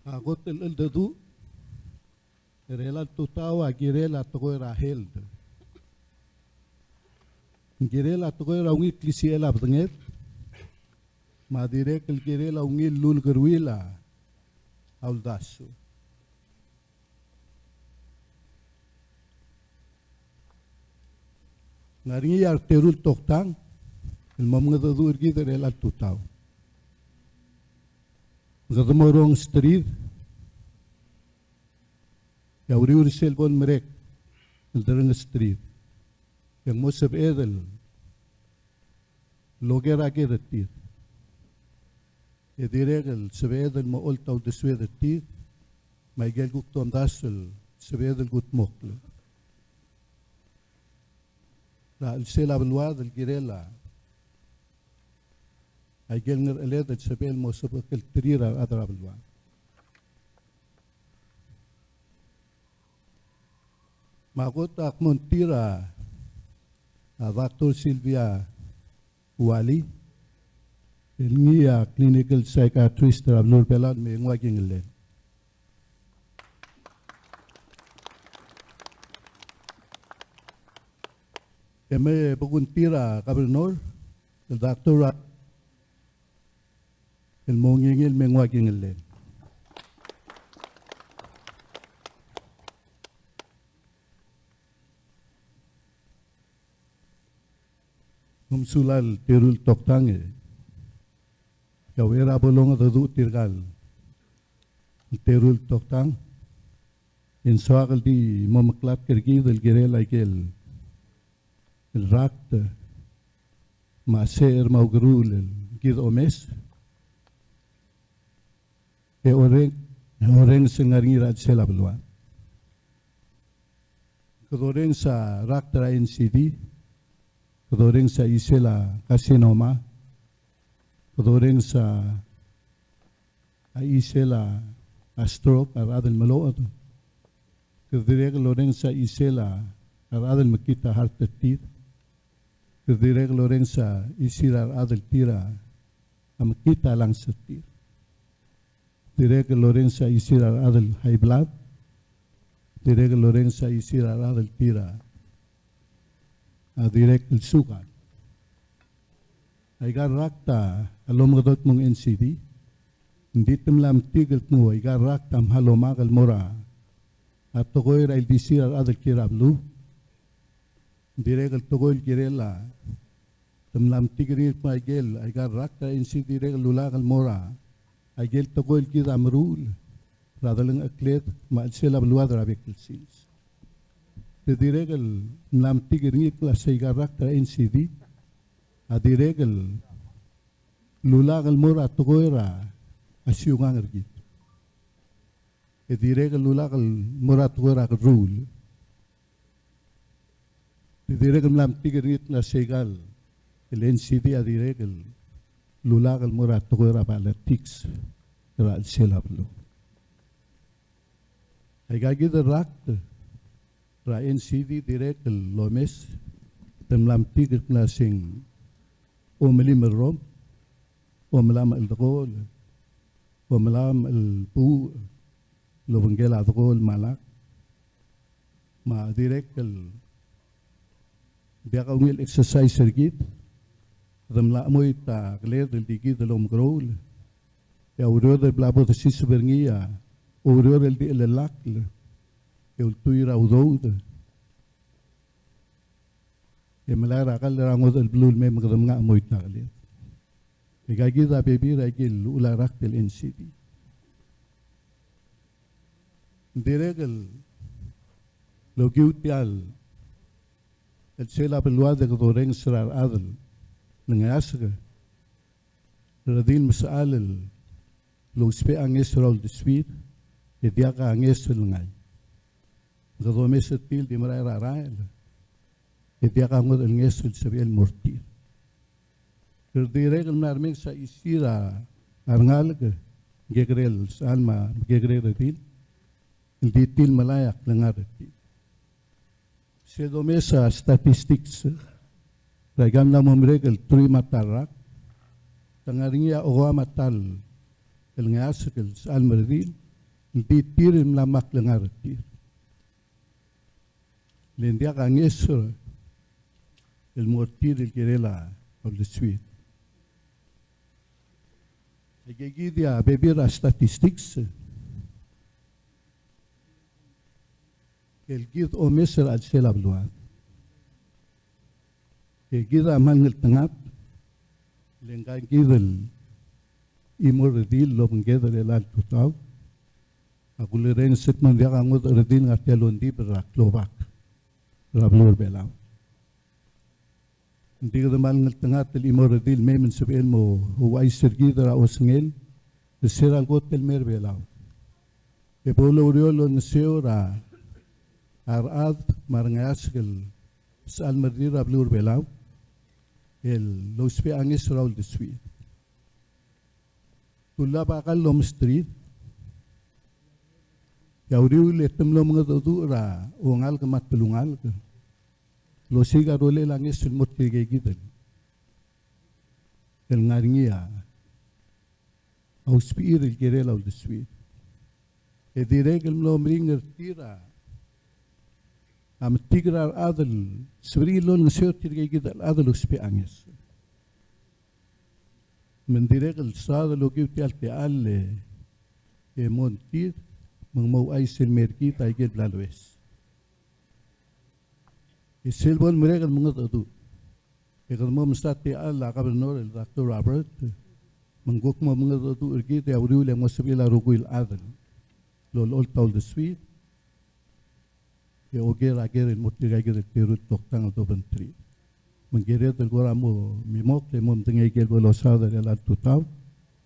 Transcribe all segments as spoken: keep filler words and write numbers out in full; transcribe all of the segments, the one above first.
A kot el cheldecheduch er chelecha el tutau a kirel a tekoi er a health. Ng kirel a tekoi er a ungil klisichel a bedenged, me a dirrek el kirel a ungil lulekeruil a uldasu. Ng ngar er ngii a reteru el toktang el mo mengedecheduch er kid er chelecha el tutau. Kede mo rongesterir, e a uriul er sel bo lemerek el derengesterir, e ng mo sebeched el oker a ked er tir. E dirrek el sebeched el mo olt a uldesued er tir, me aike el kuk tomdasu el sebeched el kudmokl. Er a chelsel a beluad el kirel a, aike el ngercheled el sebechel el mo sebechekl er tir a rechad er a beluad. Me a kot a kmo ng tir a, a Doctor Sylvia Uali, el ngii a clinical psychiatrist er a beluu er a Belau el me nguu a kingellel. E me bo kngtir a Governor, el Doctor Ra-, el mo ngii el me nguu a kingellel. Kom sulang el teru el toktang e, e a uchei er a bo longedecheduch tirka el teru el toktang, e ng soak el di mo meklatk er kid el kirel aike el rakt me a secher me a ukeruul el kid omes. E oreng, e orrenges el ngar er ngii er a chelsel a beluad. Kede orrenges a rakt er a N C D, kede orrenges a chisel a carcinoma, kede orrenges a, a chisel a, a stroke, a rechad el meloched. Kede dirrek el orrenges a chisel a, a rechad el mekngit a heart er tir. Kede dirrek el orrenges a chisir a rechad el tir a mekngit a lungs er tir. Dirrek el orrenges a chisir a rechad el high blood. Dirrek el orrenges a chisir a rechad el tir a, a dirrek el sugar. Aika el rakt a lomekedong el kmo ng N C D. Ng di te mla metik el kmo aika el rakt a mla lomak el mo er a tekoi er a ildisir a rechad el kiei er a beluu. Dirrek el tekoi el kirel a, te mla metik er ngii el kmo aike el, aika el rakt er a N C D a dirrek el lulak el mo er a, aike el tekoi el kid a meruul er a delengchekled me a chelsel a beluad er a bek el sils. Te dirrek el mla metik er ngii el kmo a sei aika el rakt er a N C D a dirrek el lulak el mo er a tekoi er a siukang er kid. E dirrek el lulak el mo er a tekoi er a kerruul. Te dirrek el mla metik er ngii el kmo a sei aika el N C D a dirrek el lulak el mo er a tekoi er a politics er a chelsel a beluu. Aika kid el rakt er a N C D a dirrek el lomes, te mla metik el kmo a sei ng omelim el rrom, omelam el dekool, omelam el buuch el obengkel a dekool me a lak. Me a dirrek el diak a ungil exercise er kid, kede mla chemoit a keled el di kid el omekeroul. E a ureor el bla bo desiseb er ngii a ureor el di chelellakl e ultuil er a udoud. E melai er a kall er a ngodech el beluu el mei me kede menga chemoit a keled. E aika kid a bebil er aike el uchul a rakt el N C D. Ng dirrek el okiu tia el chelsel a beluad e kede orrenges er a rechad el ngeasek el redil mesechal el lousbech a ngeso er a uldesuir, e diak a ngeso el ngai. Kede omes er tir el di merael er a rael, e diak a ngodech el ngeso el sebechel el mo er tir. Kede dirrek el mla remenges a chisir a rengalek, kekerei el sechal me a kekerei el redil, el di tir el melai a klengar er tir. Se domes a statistics er aika el mla mo merek el truich me a ta el rak, te ngar er ngii a okeua me a ta el ngeasek el sechal me a redil Ng di tir el mla maklengar er tir. Le ng diak a ngeso el mo er tir el kirel a uldesuir. Aikakid a bebil er a statistics el kid omes er a chelsel a beluad. E kid a kmal ngeltengat, le ngka kid el chimo el redil el obengked er chelecha el tutau. Ak ulerrenges el kmo ng diak a ngodech el redil el ngar tia el ongdibel er a klobak er a beluu er a Belau. Ng di kede kmal ngeltengat el chimo el redil el mei me ng sebechel el mo ouchais er kid er a osengel er se er a le kot el mei er a Belau. E bo loureor el olengeseu er a rechad me a rengeasek el sechal me er tir er a beluu er a Belau el lousbech a ngeso er a uldesuir. Te ulab a kall el omesterir. E a uriul e te mlo mengedecheduch er a ongalek me a telungalek el osiik a rolel a ngeso el mo er tirke kid el ngar er ngii a usbechir el kirel a uldesuir. E dirrek el mlo meringel er tir a metik er a rechad el sebechir el olengeseu er tirke kid el chad el ousbech a ngeso. Me ng dirrek el saod el okiu tia el techall e, e mo er tir, me ng mo ouchais el mei er kid a ikel bla loes. E sel bo lemerek el mengedecheduch. E kede mo mesa tia el a Governor el Doctor Robert, me ng kuk mo mengedecheduch er kid e a uriul e ng mo sebechir a rokui el chad el olecholt a uldesuir. E oker a ker el mo er tirka kid el teru el toktang el dobengterir. Me ng kired el kora mo mimokl e mo medengei a ikel bo losaod er chelecha el tutau,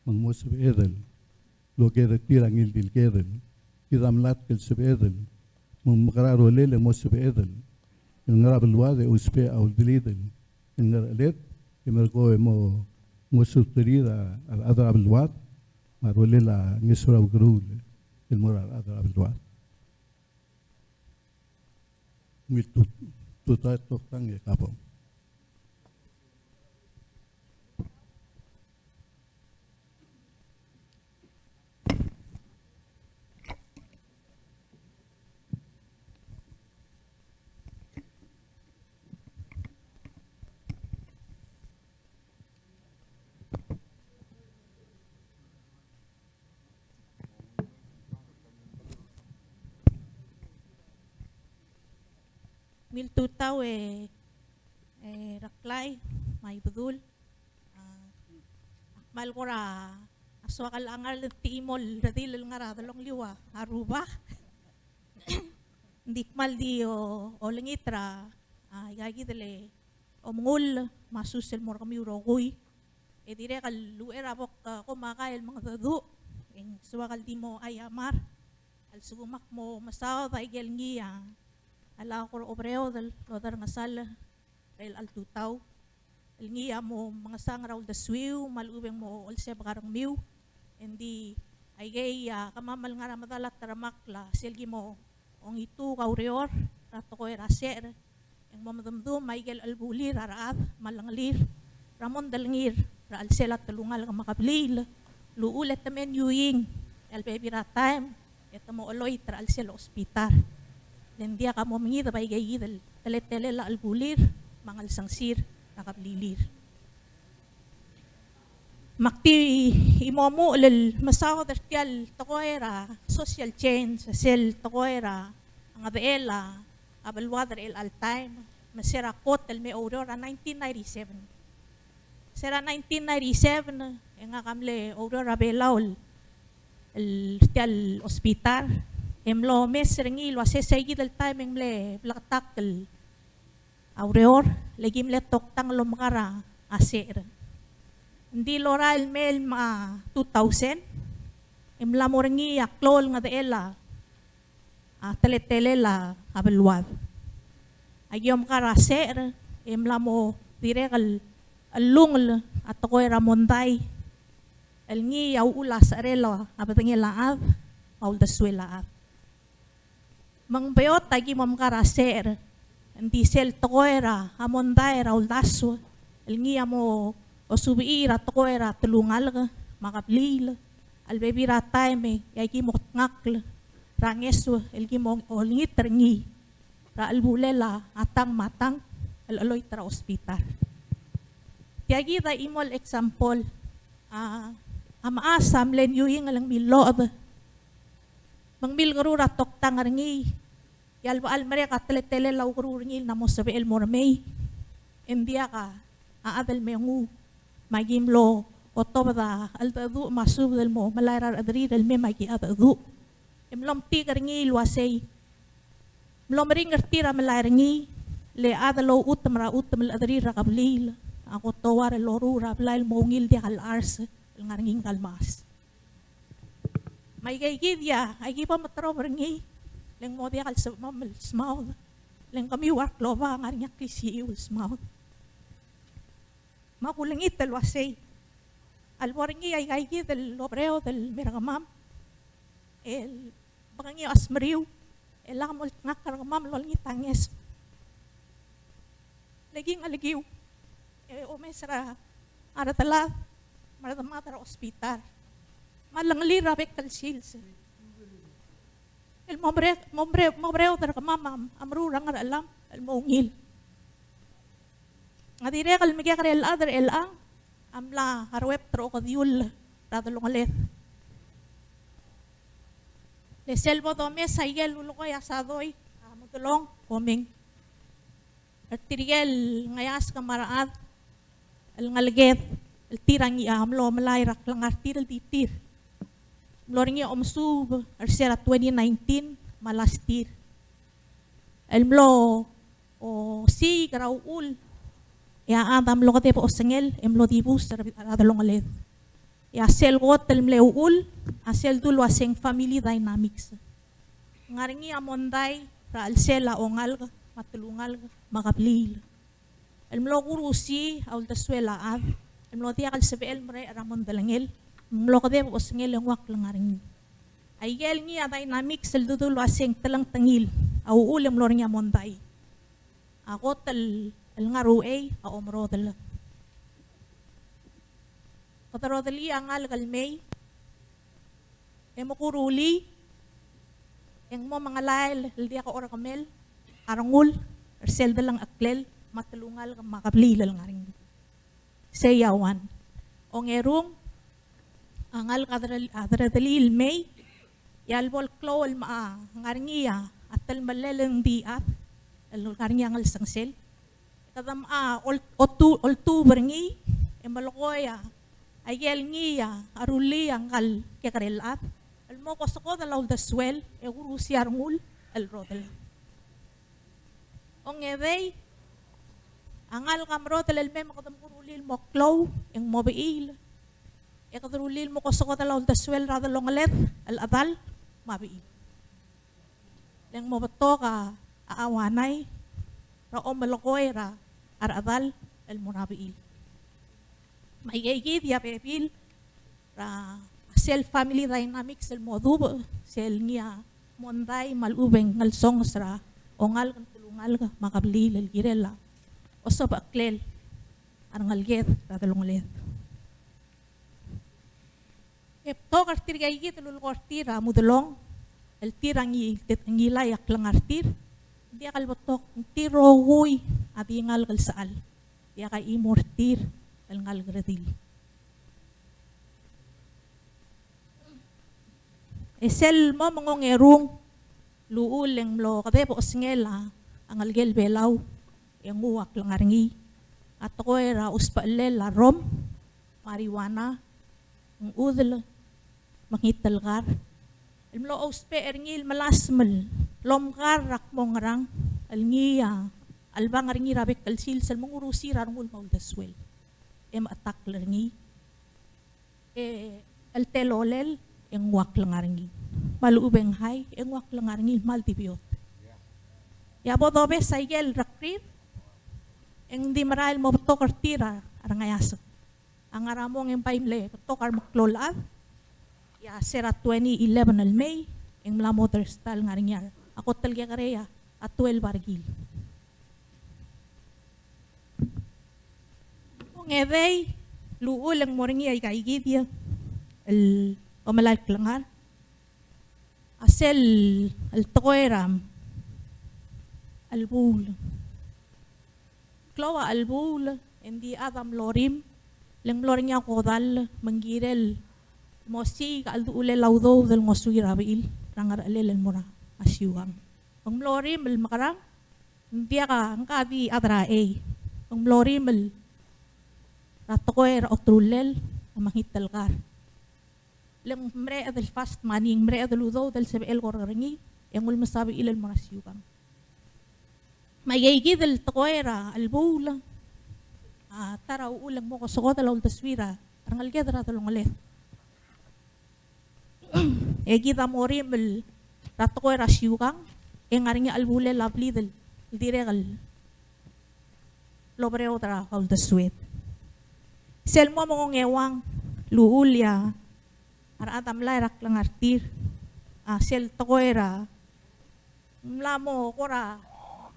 me ng mo sebeched el oker er tir a ngii di el ker el kid a mlatk el sebeched el mo mekerang a rolel e mo sebeched el ngar er a beluad e ousbech a uldelidel el ngerecheled, e merekong e mo, mo suterir a rechad er a beluad me a rolel a ngeso er a ukeruul el mo er a rechad er a beluad. Ungil tu-, tutau e toktang e kabong. Ungil tutau e, e Reklai, me a Ibedul. A, ak kmal kora soak el ngar er ngii a chimo el redil el ngar er a delongelio a rubak. Ng di kmal di o, olengit er a, a, aika kid el omengull me a sus el mo er kemiu el rokui. E dirrek el uchei er a bo, a, komakai el mengedecheduch, e ng soak el di mo aiamar a lsekum ak mo mesaod a ikel ngii a, a lak kora oberaod el oderengesall er chelecha el tutau el ngii a mo mengesang er a uldesuiu me a lechub e ng mo olsebek a rengmiu. Engdi aikei a kemam el ngar er a medal a teremakl a sel ki mo ongituk a ureor er a tekoi er a secher, e ng mo medemdum a ikel chelebulir a rechad me a lengelir er a mondai el ngii er a chelsel a telungalek me a kebliil, el uchul e te mei er a New England, e a lebebil er a taem e te mo cheloit er a chelsel a hospital. Le ng diak a mo mengideb a ikeikid el teletelel a chelebulir me a ngelsengsiir er a keblilir. Me ak di mo omuchel el mesaod er tia el tekoi er a social change, sel tekoi er a ngedechel a beluad er chelecha el taem, me se er a kot el mei oureor er a nineteen ninety-seven. Se er a nineteen ninety-seven, e ngak a mle oureor er a Belau el, el tia el hospital, e mlo omes er ngii el ua se seikid el taem e ng mle bleketakl a ureor, le ki mle toktang el omekar a secher. Ng di lorael el mei el mo two thousand, e mla mo er ngii a klou el ngedechel a a teletelel a beluad. Aki omekar a secher, e mla mo dirrek el, el ungil a tekoi er a mondai el ngii a uchul a secherel a bedengel a chad me a uldesuel a chad. Me ng beot aki mo omekar a secher, ng di sel tekoi er a mondai er a uldasu el ngii a mo osubechii er a tekoi er a telungalek me a kebliil a a lebebil er a taem e aki mo tngakl er a ngeso el ki mo olengit er ngii er a chelebuchel a tang me a tang el cheloit er a hospital. Tia kid a chimo el example, a, a mechas a mle New England el ngmil loched me ng milkeruul er a toktang er ngii, e a lebo el merek a teletelel a ukeruul er ngii el ng mo sebechel el mo remei, e ng diak a chad el me nguu, me aki mlo otobed a cheldecheduch me a subed el mo melai er a rechederir el mei me aki chadecheduch. E mlo metik er ngii el uasei, mlo meringel er tir a melai er ngii, le chad el ouchutem er a chutem el chederir er a kebliil a kot ouar el loruul er a blai el mo ungil diak el chars el ngar er ngii ngka el mechas. Me aika kid a, aki bo meterob er ngii, le ng mo diak el sebechemam el smaod, le ng kemiu a rekloba a ngar er ngii a klisichiu el smaod. Me kulengit el uasei, a lebo er ngii aika kid el oberaod el mer kemam, el bekengii a smeriu, e lak mo tngakl er kemam el olengit a ngeso. Le ki ngelekiu, e omes er a redelad me a redemad er a hospital, me a lengelir er a bek el sils el mo mere-, mo mere-, mo beraod er kemam a meruul er a ngerchelam el mo ungil. Ng dirrek el mekekerei el chad er chelechang a mla ruebet er a okediul er a delongeled. Le sel bo domes a ikel lulekoi a sadoi a Mudelong Komeng er tirke el ngeasek me a rechad el ngeleked el tir a ngii a mlo melai er a klengar er tir el di tir. Mlo er ngii a omesuub er se er a twenty nineteen me a last year el mlo osiik er a uchul, e a chad a mlo kedeb a osengel e mlo dibus er a delongeled. E a sel kot el mle uchul a sel dulu a seng family dynamics. Ng ngar er ngii a mondai er a chelsel a ongalek me a telungalek me a kebliil el mlo kurusii a uldesuel a chad el mlo diak el sebechel el merek er a mondelengel, ng mlo kedeb a osengel e ng ua klengar er ngii. Aikel ngii a dynamics el dudulu a seng telengtengil a uchul e ng mlo er ngii a mondai. A kot el, el ngar er a uchei a omerodel. Kede rodelii a ngalek el mei e mo kuruulii, e ng mo mengelael el diak a orekemel a rengul er sel delengcheklel me a telungalek me a kebliil el ngar er ngii. Sei a one. Ongerung, a ngalek a dere-, a deredelii el mei, e a lebo el klou el mei a ngar er ngii a telemellel ng di chad el ngar er ngii a ngelsengsel. Kede mei a ol-, oltu-, oltubed er ngii, e melekoi a, aikel ngii a rullii a ngka el kekerei el chad el mo kosekodel a uldesuel e kurusii a rengul el rodel. Ongedei, a ngalek a merodel el mei me kede mo kuruulii el mo klou e ng mo bechiil, e kede rullii el mo kosekodel a uldesuel er a delongeled el chedal me a bechiil. Le ng mo betok a, a uainei er a omelekoi er a rechedal el mo er a bechiil. Me aikeikid a bebil er a sel family dynamics el mo dubech, sel ngii a mondai me a lechub e ng ngelsonges er a ongalek, telungalek me a kebliil el kirel a osobecheklel a rengeleked er a delongeled. E betok er tirkaikid el lulekoi er tir a Mudelong, el tir a ngi-, ngilai a klengar er tir, diak el betok, ng tir rokui a di ngalek el sechal, diak a chimo er tir el ngalek el redil. E sel mo mengongerung, luchul e ng mlo kedeb a osengel a ngelekel Belau, e nguu a klengar er ngii, a tekoi er a usbechellel a rom, marijuana, ng chudel, me a ngii el kar el mlo ousbech er ngii el melasem el omkar er a kmo ngerang, el ngii a chelebangel er ngii er a bek el sils el mo ngurusii er a rengul me a uldesuel e mechetakl er ngii. E el telolel e ng ua klengar er ngii. Me a lechub e ng hai e ng ua klengar er ngii el kmal di beot. E a bo dobes a ikel rekrir e ng di merael el mo betok er tir a rengeasek. A ngar er a mong e ng bai mle betok a remeklou el chad. E a se er a twenty eleven el mei e ng mla mo dersta el ngar er ngii a kot el kekerei a twelve a rekil. Ongedei, luchul e ng mo er ngii aikaikid el omelai el klengar. A sel, el tekoi er a chelebuul. Klou a chelebuul, e ng di chad a mlo rim, le ng mlo er ngii a kodall, me ng kirel mosiik a cheldechulel a udoud el ngosuir a bechil er a ngerchelel el mo er a siukang. Me ng mlo rim el mekerang, ng diak a, ngka a di chad er a chei. Me ng mlo rim el er a tekoi er a oterulel a mekngit el kar. Le ng mereched el fast money, ng mereched el udoud el sebechel el kora er ngii, e ng ulemes a bechil el mo er a siukang. Me aikeikid el tekoi er a chelebuul a ta er a uchul e ng mo kosekodel a uldesuir a rengeleked er a delongeled. E kid a mo rimel er a tekoi er a siukang, e ng ngar er ngii a chelebuul a blid el dirrek el oberaod er a uldesued. Sel mo mengongeuang el uchul a rechad a mlai er a klengar er tir, a sel tekoi er a ng mla mo kora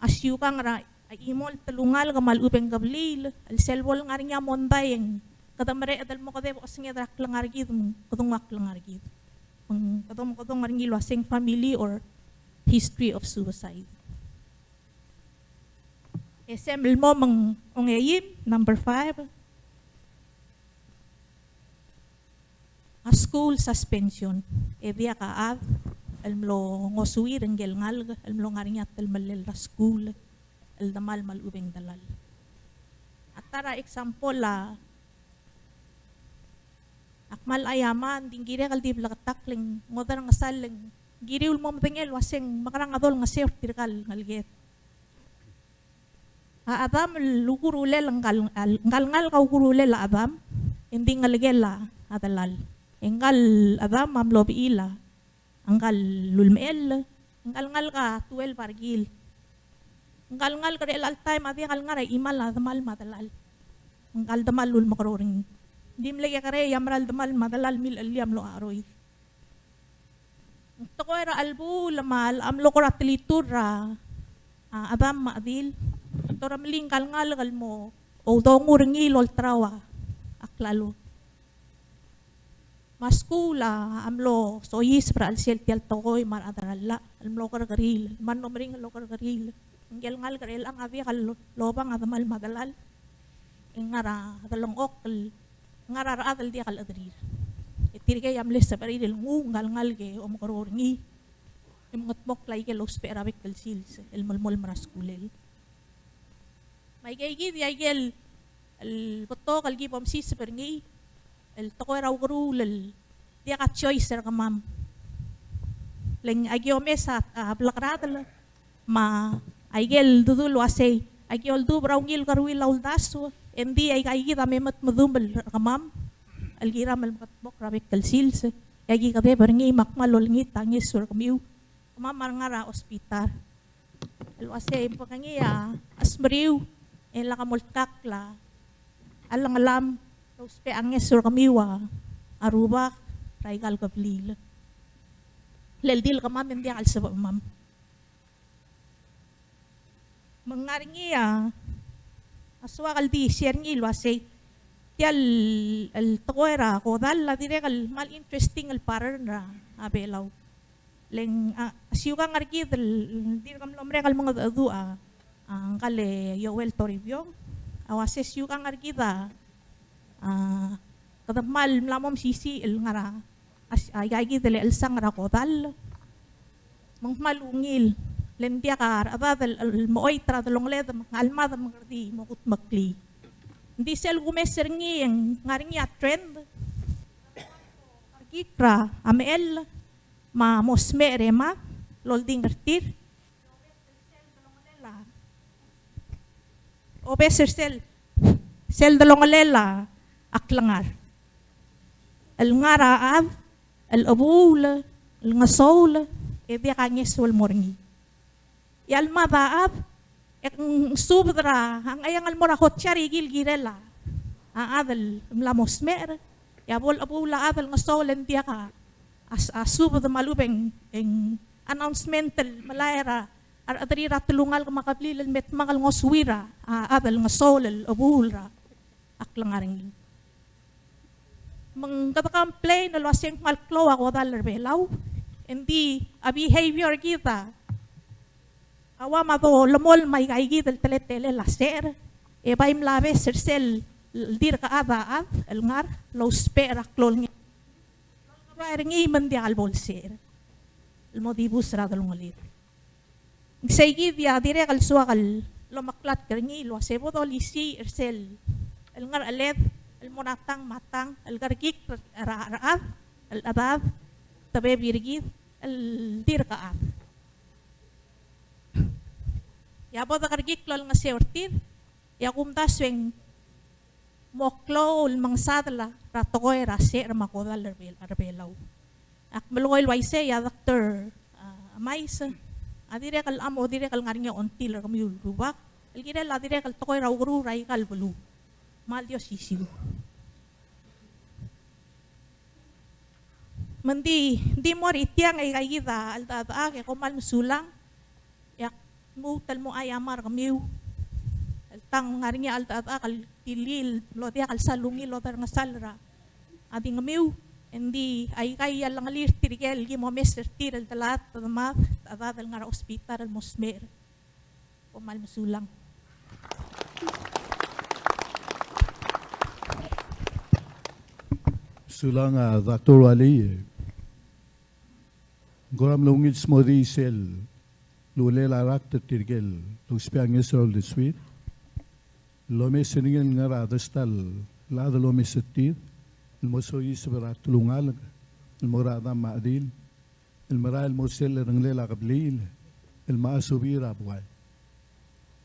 siukang er a chimo el telungalek me a lechub e ng kebliil, el sel bo el ngar er ngii a mondai e ng kede mereched el mo kedeb a osenged er a klengar er kid, me kede nguu a klengar er kid. Me kede mo, kede mo er ngii el uaseng family or history of suicide. E sel mo mengongeim, number five. A school suspension, e diak a chad el mlo ngosuir ngike el ngalek el mlo ngar er ngii a telemellel er a skuul el demal me a lechub e ng delal. A ta er a example a, ak kmal aiama, ng di ng kirek el di bleketakl e ng ngodech er a ngesal e ng kiriu el mo medengei el uaseng mekerang a dolengeseu er tirka el ngeleked. A Adam el ukeruulel ngka el, ngka el ngalek a ukeruulel a Adam, e ng di ngelekel a delal. E ngka el Adam a mlo bechil a ngka el ulemechell, ngka el ngalek a twelve a rekil. Ngka el ngalek er chelecha el taem a diak el ngar er a chimal a demal me a delal. Ngka el demal a ulemekerreu er ngii. Ng di mle kekerei a mera el demal me a delal el milechellii a mlo cheroid. Ng tekoi er a chelebuul me a locha mlo kora telitur er a, a, Adam me a Chedil, te orremelii ngka el ngalek el mo oudonguu er ngii el olterau a klalo. Me a skuul a mlo soiseb er a chelsel tia el tekoi me a rechad er a llach el mlo kerrekeriil, me a mlo meringel el okerrekeriil. Ngike el ngalek er chelechang a diak lobang a demal me a delal. E ng ngar er a delengchokl, ngar er a rechad el diak el chederir. E tirkei a mle sebechir el nguu ngka el ngalek e omekeroul er ngii. E mengedmokl aike el ousbech er a bek el sils el melemolem er a skulel. Me aikeikid a ikel, el betok el ki bo msiseb er ngii, el tekoi er a ukeruul el diak a choice er kemam. Le ng aki omes a, a, blekeratel, me aike el dedu el uasei, aki oldubech er a ungil keruil a uldasu, e ng di aika, aikid a me medmedumel er kemam el kiram el mekedmokl er a bek el sils, e aki kedeb er ngii me ak kmal olengit a ngeso er kemiu, kemam a re ngar er a hospital. El uasei, ng bekengii a chesmeriu, e lak moltkakl a chellengelam el ousbech a ngeso er kemiu a rubak er aika el kebliil. Le di le kemam e ng diak el sebechemam. Me ng ngar er ngii a soak el di share er ngii el uasei, tia el, el tekoi er a kodall a dirrek el kmal interesting el parer er a Belau. Le ng, a, siukang er kid el, dirk mlo merek el mengedecheduch a, a, ngka el Joel Toribiong, a uasei siukang er kid a, a, kede kmal mla mo mesisiich el ngar er a, a, aika kid el chelsang er a kodall. Me ng kmal ungil, le ng diak a rechedad el, el mechoit er a delongeled me ng almad me kede di mo kudmeklii. Ng di sel kumes er ngii e ng ngar er ngii a trend. Kik er a mechell, me a mo smecher e mad el oldingel er tir. Obes er sel, sel delongelel a klengar. El ngar er a chad el chebuul, el ngesoul, e diak a ngeso el mo er ngii. E a lemad a chad, e ng subed er a, a Ngcheangel el mo er a hot chair e ki el kirel a chad el mla mo smecher, e a bo lechebuul a chad el ngesoul e ng diak a, a, a subed me a lechub e ng, e ng announcement el melai er a, a rechederir a telungalek me a kebliil el me dmak el ngosuir a, a chad el ngesoul el chebuul er a klengar er ngii. Me ng kede complain el uasei ng kmal klou a kodall er Belau, e ng di a behavior er kid a ua me a dolemolem aika kid el teletelel a secher, e bai mla bes er sel dirk chad a chad el ngar lousbech er a klou el ngii. Bai er ngii me ng diak el bo lsecher el mo dibus er a delongelir. Ng sei kid a dirrek el soak el omeklatk er ngii el uasei bo dolisiich er sel ngercheled el mo er a tang me a tang el kerekikl er a rechad el chedad, te bebil er kid el dirk chad. E a bo dekerekikl el olengeseu er tir, e a kumdasu e ng mo klou el mengesadel er a tekoi er a secher me a kodall er Bel-, er Belau. Ak melekoi el uaisei e a Doctor, a, Emais a dirrek el, a mo dirrek el ngar er ngii a ongtil er kemiu el rubak el kirel a dirrek el tekoi er a ukeruul er aika el beluu. Me a ldi osisiu. Me ng di, ng di mo er tiang e aika kid a cheldechedechak e kom kmal mesulang. E ak lmuut el mo aiamar kemiu el tang ngar er ngii a cheldechedechak el tilil el mlo diak el sal ungil el oderengesall er a di ngemiu. E ng di aika a lengelir tirke el ki mo omes er tir el delad, demad, chedad el ngar er a hospital el mo smecher. Kom kmal mesulang. Mesulang a Doctor Wally. Ng kora mlo ungil smodii sel uchelel a rakt er tirke el lousbech a ngeso er a uldesuir el omes er ngii el ngar er a desta el chad el omes er tir el mo soiseb er a telungalek el mo er a chedam me a chedil el merael el mo sel cherrengelel a kebliil el mechasubii er a buai.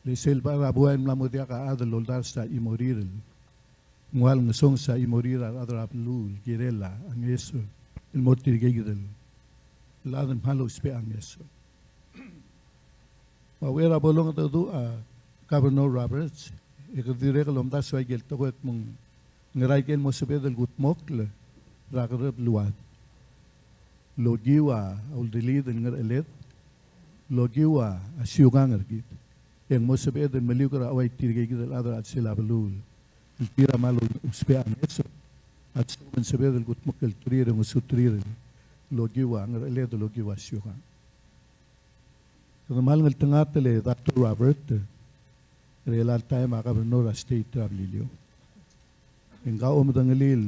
Le sel bai er a buai el mla mo diak a chad el oldars a chimorir el nguu a ngesonges a chimorir a rechad er a beluu el kirel a ngeso el mo er tirke kid el chad el kmal ousbech a ngeso. Me a uchei er a bo longedecheduch a Governor Roberts, e kede dirrek el omdasu aike el tekoi el kmo ng ngera aike el mo sebeched el kudmokl er a kerrebeluad el okiu a uldelid el ngercheled, el okiu a siukang er kid. E ng mo sebeched el meliukl er a uai tirke kid el chad er a chelsel a beluu el tir a kmal ousbech a ngeso, a lsekum ng sebeched el kudmokl el turir e ng osuterir el okiu a ngercheled el okiu a siukang. Kede kmal ngeltengat el Doctor Robert, er chelecha el taem a governor er a state er a Beliliou. E ng kau omedengelii el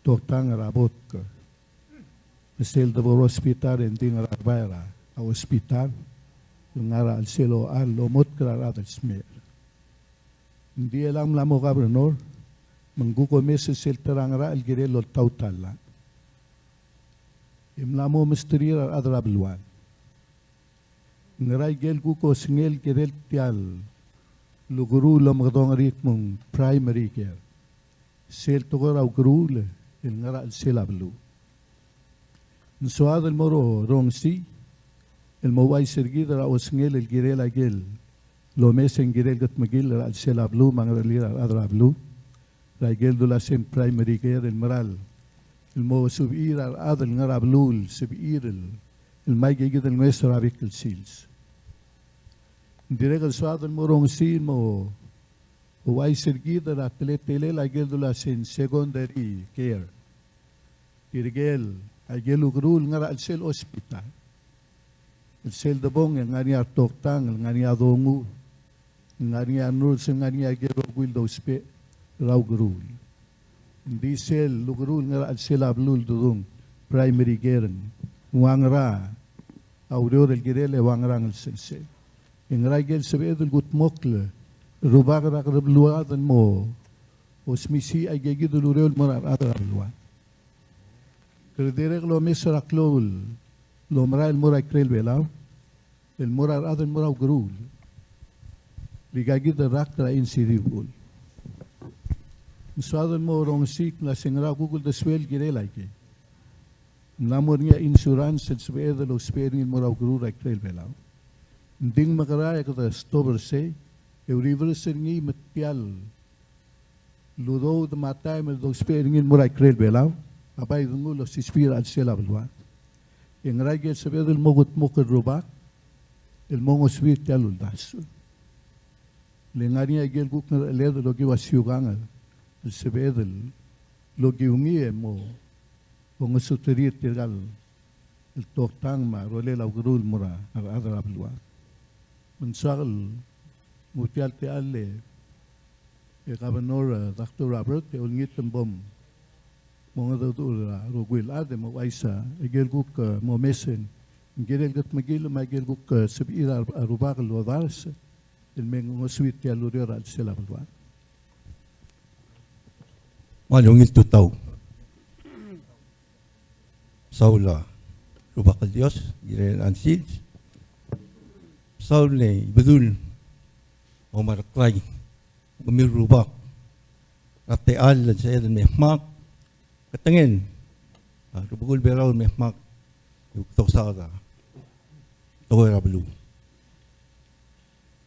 toktang er a botk, me sel debo er a hospital e ng di ngar er a bai er a hospital el ngar er a chelsel ochal el omotk er a rechad el smecher. Ng di chelechang mla mo governor, me ng kuk omes er sel ta er a ngerachel el kirel oltaut a llach. E mla mo mesterir a rechad er a beluad. Ngera ikel kuk osengel el kirel tia el ukeruul el omekedong er ngii el kmo ng primary care, sel tekoi er a ukeruul el ngar er a chelsel a beluu. Ng soad el mo rongesii el mo ouchais er kid er a osengel el kirel aikel lomes e ng kirel kudmeklii er a chelsel a beluu me a ngerechelir a rechad er a beluu er aikel dula se ng primary care el meral el mo sebechir a rechad el ngar er a beluu el sebechir el, el mei aike kid el ngeso er a bek el sils. Ng dirrek el soad el mo rongesii el mo ouchais er kid er a teletelel aikel dula se ng secondary care. Tirkel aikel ukeruul el ngar er a chelsel hospital. El sel debong e ng ngar er ngii a retoktang, el ngar er ngii a donguch, el ngar er ngii a nurse, el ngar er ngii aikel rokui el dousbech er a ukeruul. Ng di sel ukeruul el ngar er a chelsel a beluu el dodung primary care, ng ua ngera a ureor el kirel e ua ngera a ngelsensei. E ngera ikel sebeched el kudmokl el rubak er a kerrebeluad el mo osmisiich aike kid el ureor el mo er a rechad er a beluad. Kede dirrek el omes er a klou el omerael el mo er a ikrel Belau el mo er a rechad el mo er a ukeruul er aika kid el rakt er a insidiuul. Ng soad el mo rongesii el kmo se ngera kuk uldesuel el kirel aikei. Ng mla mo er ngii a insurance el sebeched el ousbech er ngii el mo er a ukeruul er a ikrel Belau. Ng di ng mekerang e kede stop er sei e reverse er ngii me tia el udoud me a taem el dousbech er ngii el mo er a ikrel Belau a bai denguu el osisiu er a chelsel a beluad. E ngera ikel sebeched el mo kudmokl el rubak el mo ngosuir tia el uldasu. Le ngar er ngii aikel kuk ngerecheled el okiu a siukang el sebeched el lokiu ngii e mo, mo ngesuterir tirka el toktang me a rolel a ukeruul el mo er a rechad er a beluad. Me ng soak el mo tia el techall e, e Governor, e, Doctor Robert, e olengit me bo mo mengedecheduch er a rokui el chad e mo ouchais a ikel kuk, e, mo mesen. Ng kirel kutmeklii me a ikel kuk, e, sebechir a rubak el odars el me ngosuir tia el ureor er a chelsel a beluad. Me a ungil tutau. Mesaul a Rubak el Dios, Ngirael Ansil. Mesaul e Ibedul Omareklai, kemiu el rubak er a techall el sebeched el me dmak, ketengel a Rubekul Belau el me dmak e kuk dosaod a tekoi er a beluu.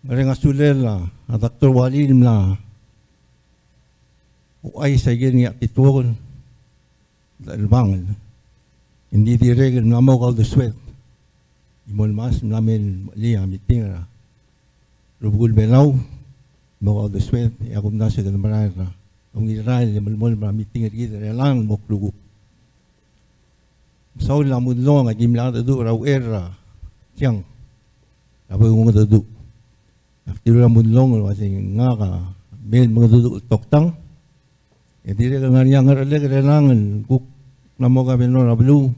Mereng a sulel a Doctor Walil el mla ouchais a ikel ngii a tituokel el chelebangel. Ng di dirrek el mla mo kauldesued. Di mo el mas mla mei el mechelii a meeting er a Rubekul Belau, mo kauldesued, e a kumdasu e kede merael er a ungil rael el melemolem er a meeting er kid er chelechang el mo klukuk. Mesaul a Mudlong, aki mla mengedecheduch er a uchei er a tiang. A bo kungedecheduch. Ak dilu er a Mudlong el uasei ngak a mei el mengedecheduch el toktang. E dirrek el ngar er ngii a ngerchelek er chelechang el kuk mla mo governor er a beluu.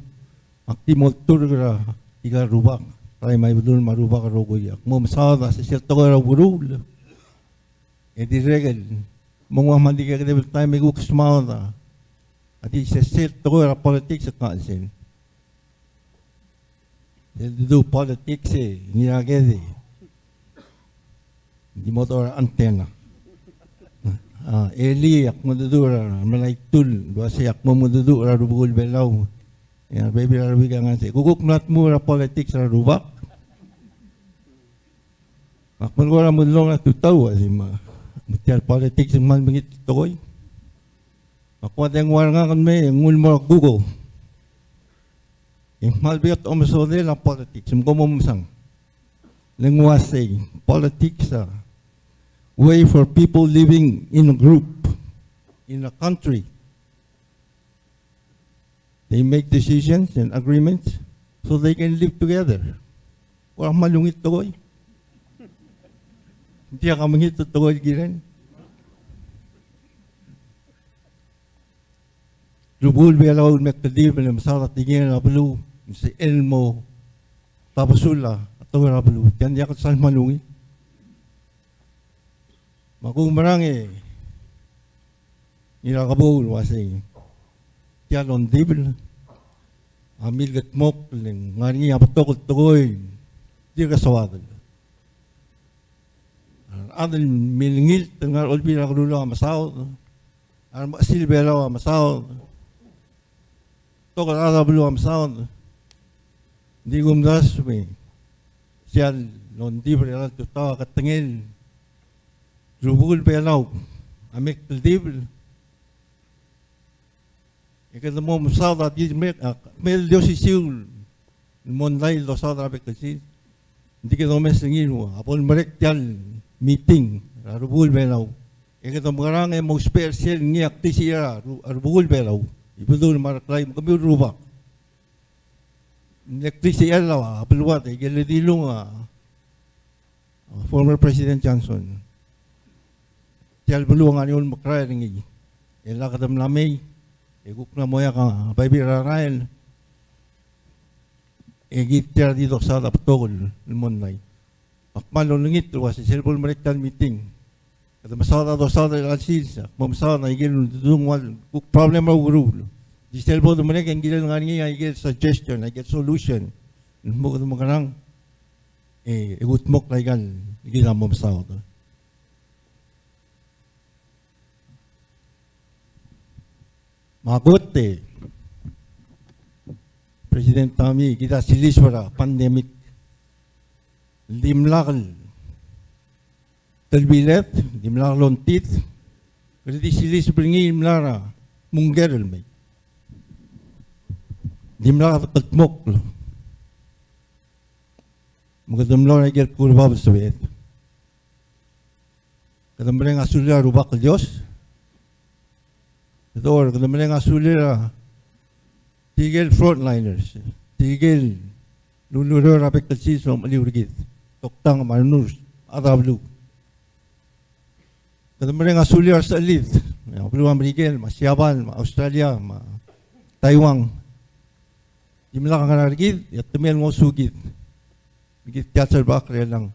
Ak di mo olturk er tirka el rubak, Rai me a Ibedul me a rubak el rokui. Ak mo mesaod a sesei el tekoi er a ukeruul. E dirrek el mo nguu a kmal di kekedeb el taem e kuk smaod a di sesei el tekoi er a politics el kmal sel Sel dedu politics e, ngii a kede. Di mo dechor a antena. A, elii ak mo dedu er a melai tul, el uasei ak mo mo dedu er a Rubekul Belau. E a rebebil er a rubak a ngar sei. Kuk mla dmu er a politics er a rubak. Ak melekoi er a Mudlong er a tutau, uasei me, me tia el politics e ng kmal mekngit el tekoi. Ak ua dengua er ngak el mei, e nguu el mo er a Google. E ng kmal beot omesodel a politics, me kom omesang. Le ng uasei, politics a way for people living in a group, in a country. They make decisions and agreements so they can live together. Kora kmal ungil tekoi. Ng diak a mekngit el tekoi el kirel. Rubekul Belau el me kldibel e mesaod a tekingel a beluu, me sel mo tabesul a tekoi er a beluu. Tia ng diak el sal kmal ungil. Me a kumerang e, ngii er a kebou el uasei, tia el ongdibel a milkedmokl e ng ngar er ngii a betok el tekoi el dirk soadel. A rechad el milengilt el ngar er a Olbiil er a Kelulau a mesaod, a remechesil Belau a mesaod, betok el chad er a beluu a mesaod. Ng di kumdasu me tia el ongdibel er a tutau a ketengel Rubekul Belau a me kldibel. E kede mo mesaod a di me, a, me di osisiu el mondai el dosaod er a bek el sils. Ng di kede omes er ngii el ua, a bo lemerek tia el meeting er a Rubekul Belau. E kede mekerang e mo ousbech er sel ngii a klisichir a Ru-, a Rubekul Belau. Ibedul me a Reklai me kemiu el rubak. Ng klisichel a beluad, e kede dilung a, a former President Johnson. Tia el beluu a ngar er eou el mekrael er ngii. E le kede mla mei, e kuk mla mo oeak a bebil er a rael. E kid tia di dosaod a betok el mondai. Ak kmal olengit el uasei sel bo lemerek tia el meeting, kede mesaod a dosaod er a chelsel, ak mo mesaod a ikel uldudung el ua kuk problem er a ukeruul. Di sel bo lemerek e ng kirel ngar er ngii a ikel suggestion, a ikel solution. El mo kede mekerang e, e kudmokl a ikal, ikal mo mesaod. Me a kot e, President Tommy, kid a siliseb er a pandemic. Dimlak el telbiled, dimlak el ongtid, kede di siliseb er ngii el mla er a mungker el mei. Dimlak el kldmokl. Me kede mlo er a ikel kuk er a bab el sebeched. Kede mereng a sulel a Rubak el Dios. Kede or, kede mereng a sulir a tirke el frontliners, tirke el lulureor er a bek el sils el omecheliu er kid, toktang me a nurse, a chad er a beluu. Kede mereng a sulir a resechelid, a beluu er a Merikel, me a Siabal, me a Australia, me a Taiwan. Dimlak a ngar er kid, e te mei el ngosukid. Me kid tia el selbechakl er chelechang.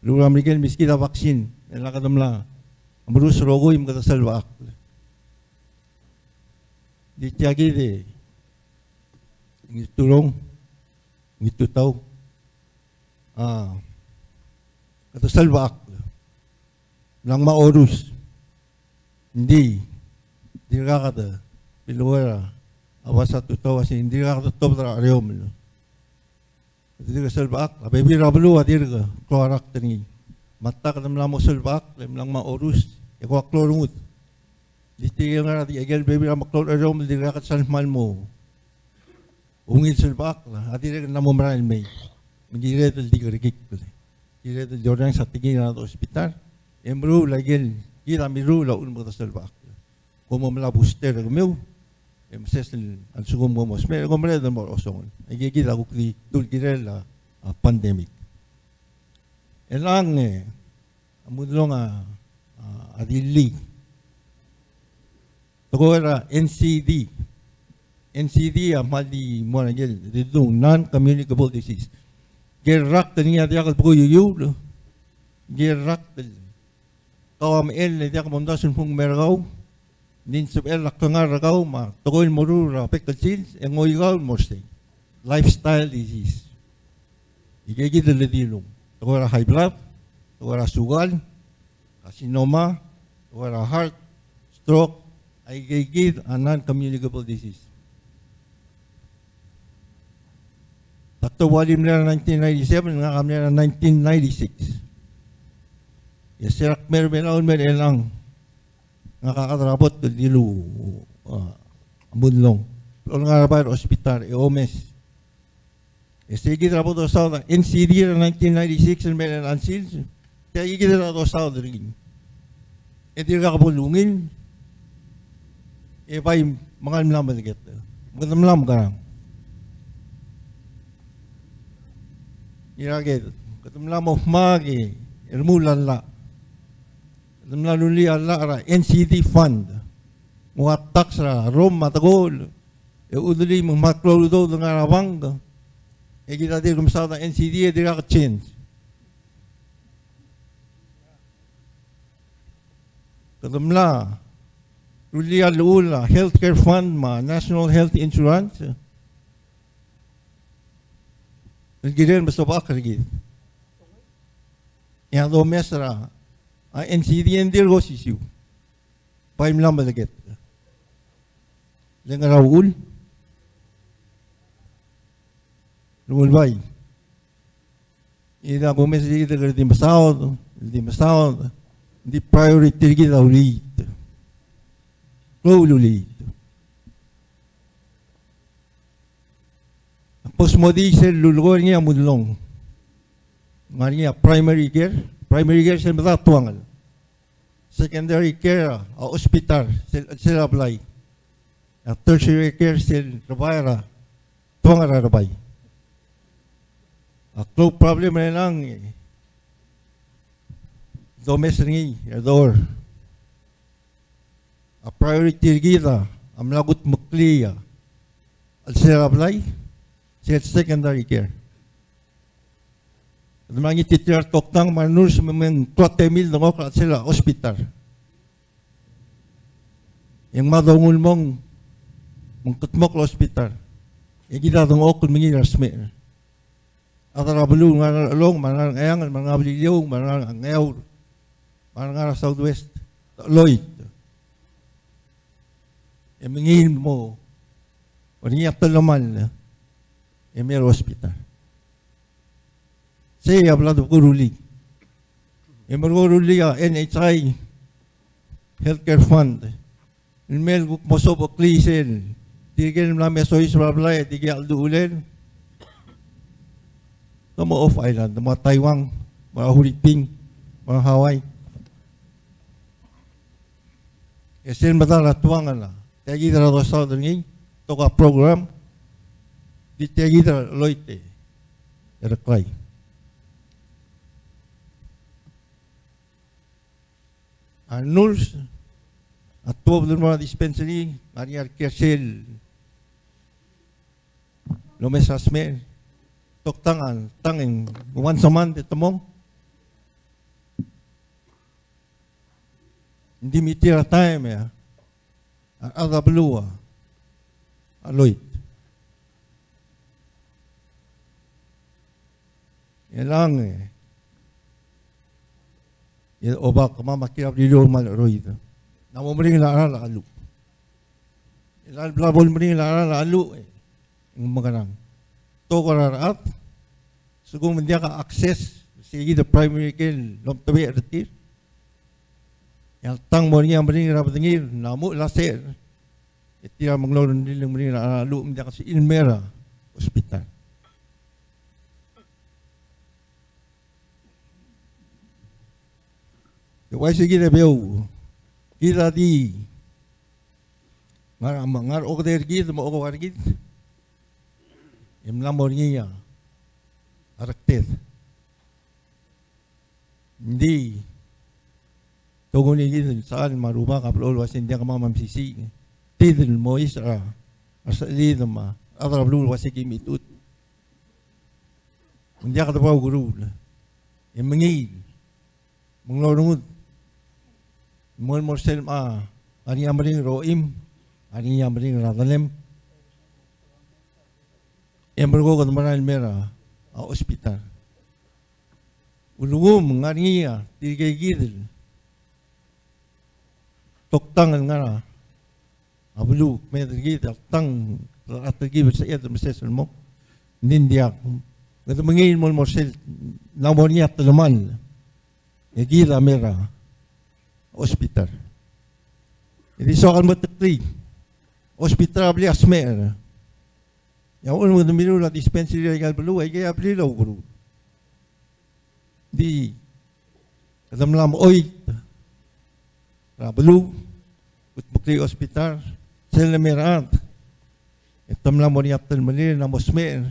Beluu er a Merikel, meskid a vaccine, e le kede mla merus el rokui me kede selbechakl. Di tia kid e, Ngirturong, Ngirtutau, a, kede selbechakl. Ng mla ngmai a orus. Ng di, ng dirkak de, biluer a, a bas a tutau a sei, ng dirkak de tobed er a chereomel. Kede dirk selbechakl, a bebil er a beluu a dirk klou a rakt er ngii. Me a ta kede mla mo selbechakl, e mla ngmai a orus, e kuk klou a rengud. Di tirke el ngar er a di, aikel bebil er a meklou el chereomel, ng dirkak de sal kmal mo ungil selbechakl, a dirrek el mla mo merael el mei. Me ng kired el di kerekikl. Kired el di orrenges a tekingir a rechad er a hospital, e meruul aikel, kid a mirruul a uchul me kede selbechakl. Kom mo melai a booster er kemiu, e meses el, a lsekum kom mo smecher, e kom mereched el mo er a osengel. Aike kid a kuk di dul kirel a, a pandemic. Chelechang, e, a Mudelong a, a, a dilii. Tekoi er a N C D. N C D a kmal di mo er a ngii el, di dmu, non-communicable disease. Ngike el rakt er ngii a diak el bekeuiuiuul. Ngike el rakt el kau a mechell e diak momdasu el kmo ng mei er kau. Ng di ng sebechel a klengar er kau me a tekoi el moruul er a bek el sils, e ngoi kau el mo er sei. Lifestyle disease. Aike kid el dilii. Tekoi er a high blood, tekoi er a sukal, carcinoma, tekoi er a heart, stroke, aike kid a non-communicable disease. Doctor Wally a mle er a nineteen ninety-seven, ngak a mle er a nineteen ninety-six. E se er a kmeed er a Belau el mei er chelechang, ngak a chad er a bot el dilu, a, Mudelong. Olengar er a bai er a hospital, e omes. E sei kid er a bo dosaod a N C D er a nineteen ninety-six el mei er chelechang el sils. Tia kid er a dosaod er ngii. E dirkak bo lungil. E bai me ng mla medeket. Me kede mla mekerang. Ngera kid, kede mla mo dmak e remuul a llach. Kede mla rullii a llach er a N C D fund. Ng ua tax er a rom me a tekoi. E chudelii me ng mla klou el udoud el ngar er a bank. E kid a dirk mesaod a N C D e dirkak change. Kede mla rullii a llechul a healthcare fund me a National Health Insurance el kirel me sobechakl er kid. E a domes er a N C D e ng dirk osisiu. Bai mla medeket. Le ngera uchul? Rengul bai. E a kumes er kid el di mesaod, di mesaod, di priority er kid a uliit. Klou el uliit. Ak bo smodii sel lulekoi er ngii a Mudelong. Ngar er ngii a primary care, primary care sel medal a tuangel. Secondary care a hospital, sel, sel a blai. A tertiary care sel rebai er a tuangel er a rebai. A klou problem er chelechang e domes er ngii, e dechor. A priority er kid a mla kudmeklii a chelsel a blai, sel secondary care. Kede mla ngii tirke el toktang me a nurse me ng klou a temir el dengchokl er a chelsel a hospital. E ng mla donguu el mong me ng kldmokl a hospital. E kid a dengchokl el mengiil er a smecher. A chad er a beluu el ngar er a Ngerchelong, me a ngar er a Ngcheangel, me a ngar er a Beliliou, me a ngar er a Ngeaur, me a ngar er a Southwest, te cheloit. E mengiil el mo er ngii a telemall e mei er a hospital. Sei a bla de ko rullii. E mla ko rullii a N H I Healthcare Fund. El mei el kuk mo sobecheklii sel tirke el mla me soiseb er a blai e tirke el chelduchulel. Te mo off island, te mo Taiwan, mo Huriping, mo Hawaii. E sel medal a tuangel a Tia kid er a dosaod er ngii, betok a program, di tia kid er a cheloit e reklai. A nurse a tuobed el mo er a dispensary, ngar er ngii a rekiei er sel lomes a smecher, toktang a, tang e ng once a month e te mong. Ng di mei tir a taem e a rechad er a beluu a cheloit. E ng, e, e oba kemam a kiei er a Beliliou el kmal cheroid. Ng mo meringel a cheral a cheluch. E a lebo el meringel a cheral a cheluch, e ng mekerang? Betok er a rechad, sekum ng diak a access, se kid a primary care el omtebechel er tir. E a tang mo er ngii a meringel er a bedengir, ng mla muchel a secher, e tir a menglorellii el meringel a cheral a cheluch me ng diak sebechir el mei er a hospital. E uaisei kid a beoud, kid a di ngar, ngar er a okedei er kid me a okeua er kid, e mla mo er ngii a rekted. Ng di, tokuni kid el sechal me a rubak a blechoel el uasei ng diak kemam a mesisiich, tid el mo ois er a resechelid me a rechad er a beluu el uasei ki mechitechut. Me ng diak de bo kuruul. E mengiil, me ng orrenges, mo el mo er sel, a, ngar er ngii a meringel er a ochim, ngar er ngii a meringel er a delem, e merekong e kede merael el mei er a, a, hospital. Ulekum ng ngar er ngii a tirke kid el toktang el ngar er a beluu, kmeed er kid a tang, a tirke kid el sebeched el meses el mong. Ng di ng diak, kede mengiil el mo, mo er sel, ng mla mo er ngii a telemall, e kid a mei er a hospital. E di soak el mo teklii, hospital a blil a smecher. E a uchul me kede mirruul a dispensary er aika el beluu, aike a blil a ukeruul. Di kede mla mo choit er a beluu, kutmeklii a hospital, sel lemei a rechad, e te mla mo er ngii a telemellir, ng mo smecher,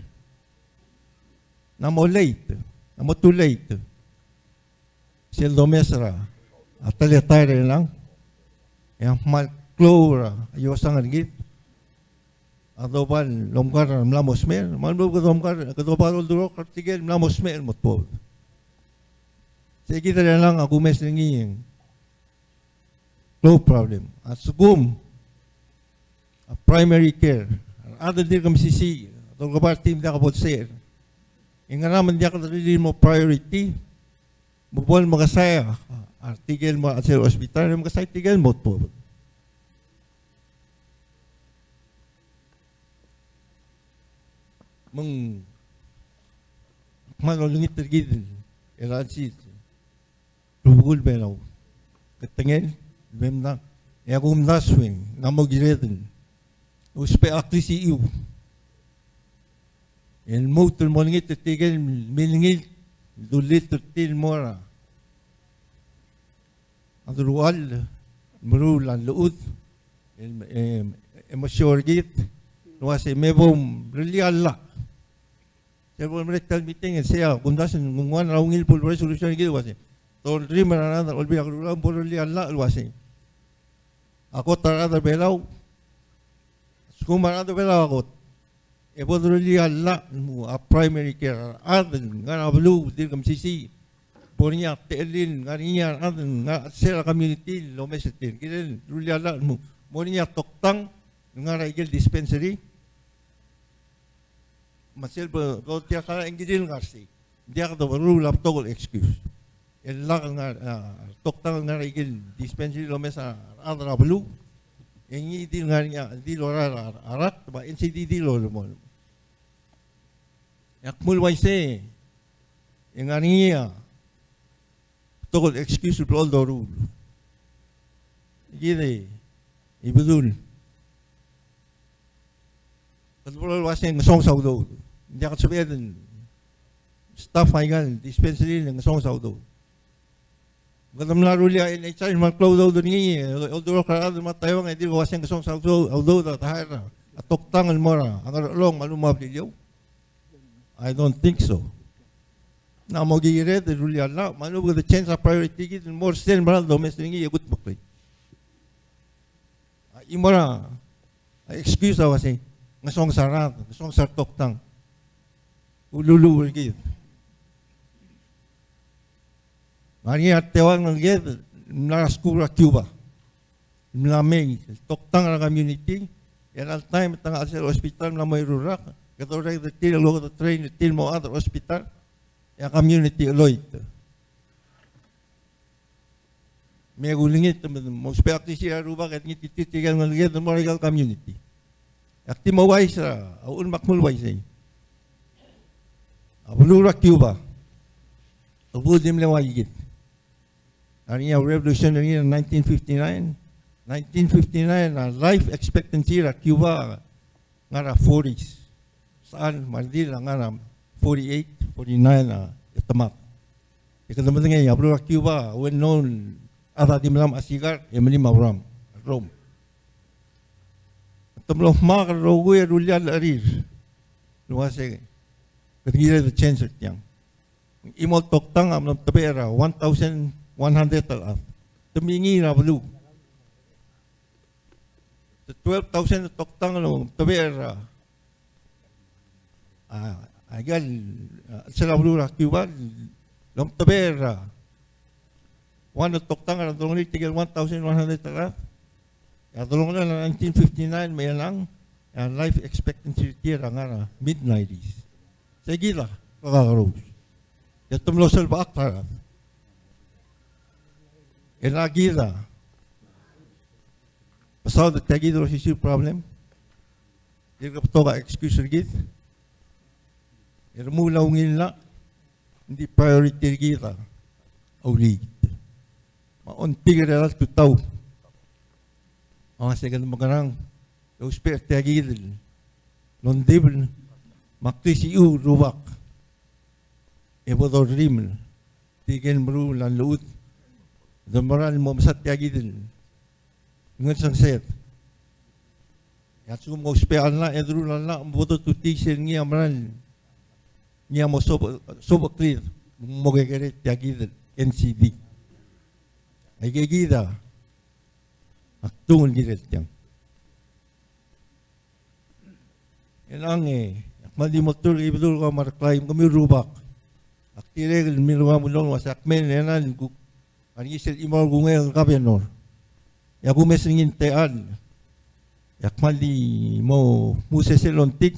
ng mo late, ng mo too late. Sel domes er a teletael er chelechang, e a kmal klou er a iosang er kid a doba el omkar a mla mo smecher, me a lebo kede omkar, kede oba el oldurokl er tirke el mla mo smecher el mo tuobed. Se kid er chelechang a kumes er ngii e ng klou el problem. A lsekum a primary care, a rechad el dirk mesisiich, a dolekoi er tir me ng diak bo lsecher, e ngera me ng diak derellii el mo priority, me bo lemekesai a, a tirke el mo er a chelsel a hospital, e mekesai tirke el mo tuobed. Me ng kmal olengit er kid el chelsel rubekul Belau. Ketengel, bemda, e a kumdasu e ng mo kired el ousbech a klisichiu el lmuut el mo olengit er tirke el milengit el dulii er tir el mo er a a deruchall el meruul a llechud, e, e, e mesiou er kid el uasei me bo mrellii a llach. Sel bo lemerek tia el meeting, e sei a kumdasu e ng one er a ungil bo el resolution er kid el uasei, te orrimel er a rechad er a Olbiil er a Kelulau me bo lerellii a llach el uasei, a kot a rechad er a Belau, a lsekum a rechad er a Belau a kot, e bo derellii a llach el mo a primary care, a rechad el ngar er a beluu el dirk mesisiich, bo er ngii a techellir el ngar er ngii a rechad el ngar er a chelsel a community el omes er tir, kirel rullii a llach el mo, mo er ngii a toktang el ngar er a ikel dispensary. Me sel bo, bo tia el ngar er sei, ng diak de rullii a betok el excuse. El lak el ngar, a, toktang el ngar er a ikel dispensary el omes a rechad er a beluu, e ngii di el ngar er ngii a, di el lorael a, a rakt, me a N C D di el lolemolem. E ak dmu el uaisei, e ng ngar er ngii a betok el excuse el blechoel doruul. Kid e, Ibedul, kede bo el uasei ng ngesonges a udoud. Ng diak lsebeched el staff er aika el dispensary el ngesonges a udoud. Kede mla rullii a N H I me a klou a udoud er ngii, e oldurokl er a rechad el mo Taiwan e dirk uasei ng kesonges a udoud, udoud a ta er a toktang el mo er a Ngerchelong me a lechub e a Beliliou. I don't think so. Ng mo kired el rullii a llach, me a lechub e kede change a priority er kid el mo er sel mera el domes er ngii e kudmeklii. A chimo er a excuse a uasei, ng kesonges a rechad, ng kesonges a retoktang. Ululuuch er kid. Ng ngar er ngii a reteuang el ngeleked el mla er a skuul er a Cuba. Mla mei el toktang er a community, e er a chelecha el taem e te ngar er a chelsel a hospital, mla mo eru el rak, kede orreked er tir el kede train er tir el mo chad er a hospital, e a community a cheloit. Me kulengit me mo ousbech a klisichir a Rubak e dengit er tir tirke el ngeleked el mo er aika el community. E ak di mo uaisei, a uchul me ak mle uaisei. A beluu er a Cuba, a beluu a di mle uaikid. Ngar er ngii a revolution er ngii er a nineteen fifty-nine. Nineteen fifty-nine a life expectancy er a Cuba a ngar er a forties. Sechal me a redil a ngar er a forty-eight, forty-nine a chetemak. E kede medengei a beluu er a Cuba a well known, a chad a di melamech a sigar e melim a rhum. Rhum. Te mlo dmak el rokui e rullii a llechir el uasei kede kired el change er tiang. Chimo el toktang a mlo mtebechel er a one thousand one hundred el chad. Te mingii er a beluu. Te twelve thousand el toktang el mtebechel er a, a, aika el, a, chelsel a beluu er a Cuba el mtebechel er a one el toktang er a delongelir tirke el one thousand one hundred el chad. E a delongelel a nineteen fifty-nine me a chelechang, e a life expectancy er tir a ngar er a mid nineties. Sei kid a klekakerous. E te mlo selbechakl a rechad. E ng kid a mesaod er tia kid el osisiu el problem. Dirk betok a excuse er kid. E remuul a ungil llach, ng di priority er kid a uliikid. Me a ongtik er a tutau a uasei kede mekerang el ousbech er tia kid el ongdibel me a klisichir el rubak e bo dorrimel tirke el meruul a llechud el mera el mo mesa tia kid el ngelsengsed. E a lsekum ng ousbech a llach e deruul a llach me bo dotutii sel ngii a mera el ngii a mo sob, sobecheklir, mo kekerei tia kid el N C D. Aike kid a kdung el kirel tiang. E ng, e, ak kmal di mo olturk er a Ibedul ko Marklai, kemiu el rubak. Ak dirrek el milekoi a mlo uasei ak mei er ngii el kuk ngar er ngii sel chimo el kungei el kabenor. E a kumes er ngii ng techall. E ak kmal di mo, mo sesei el ongtik.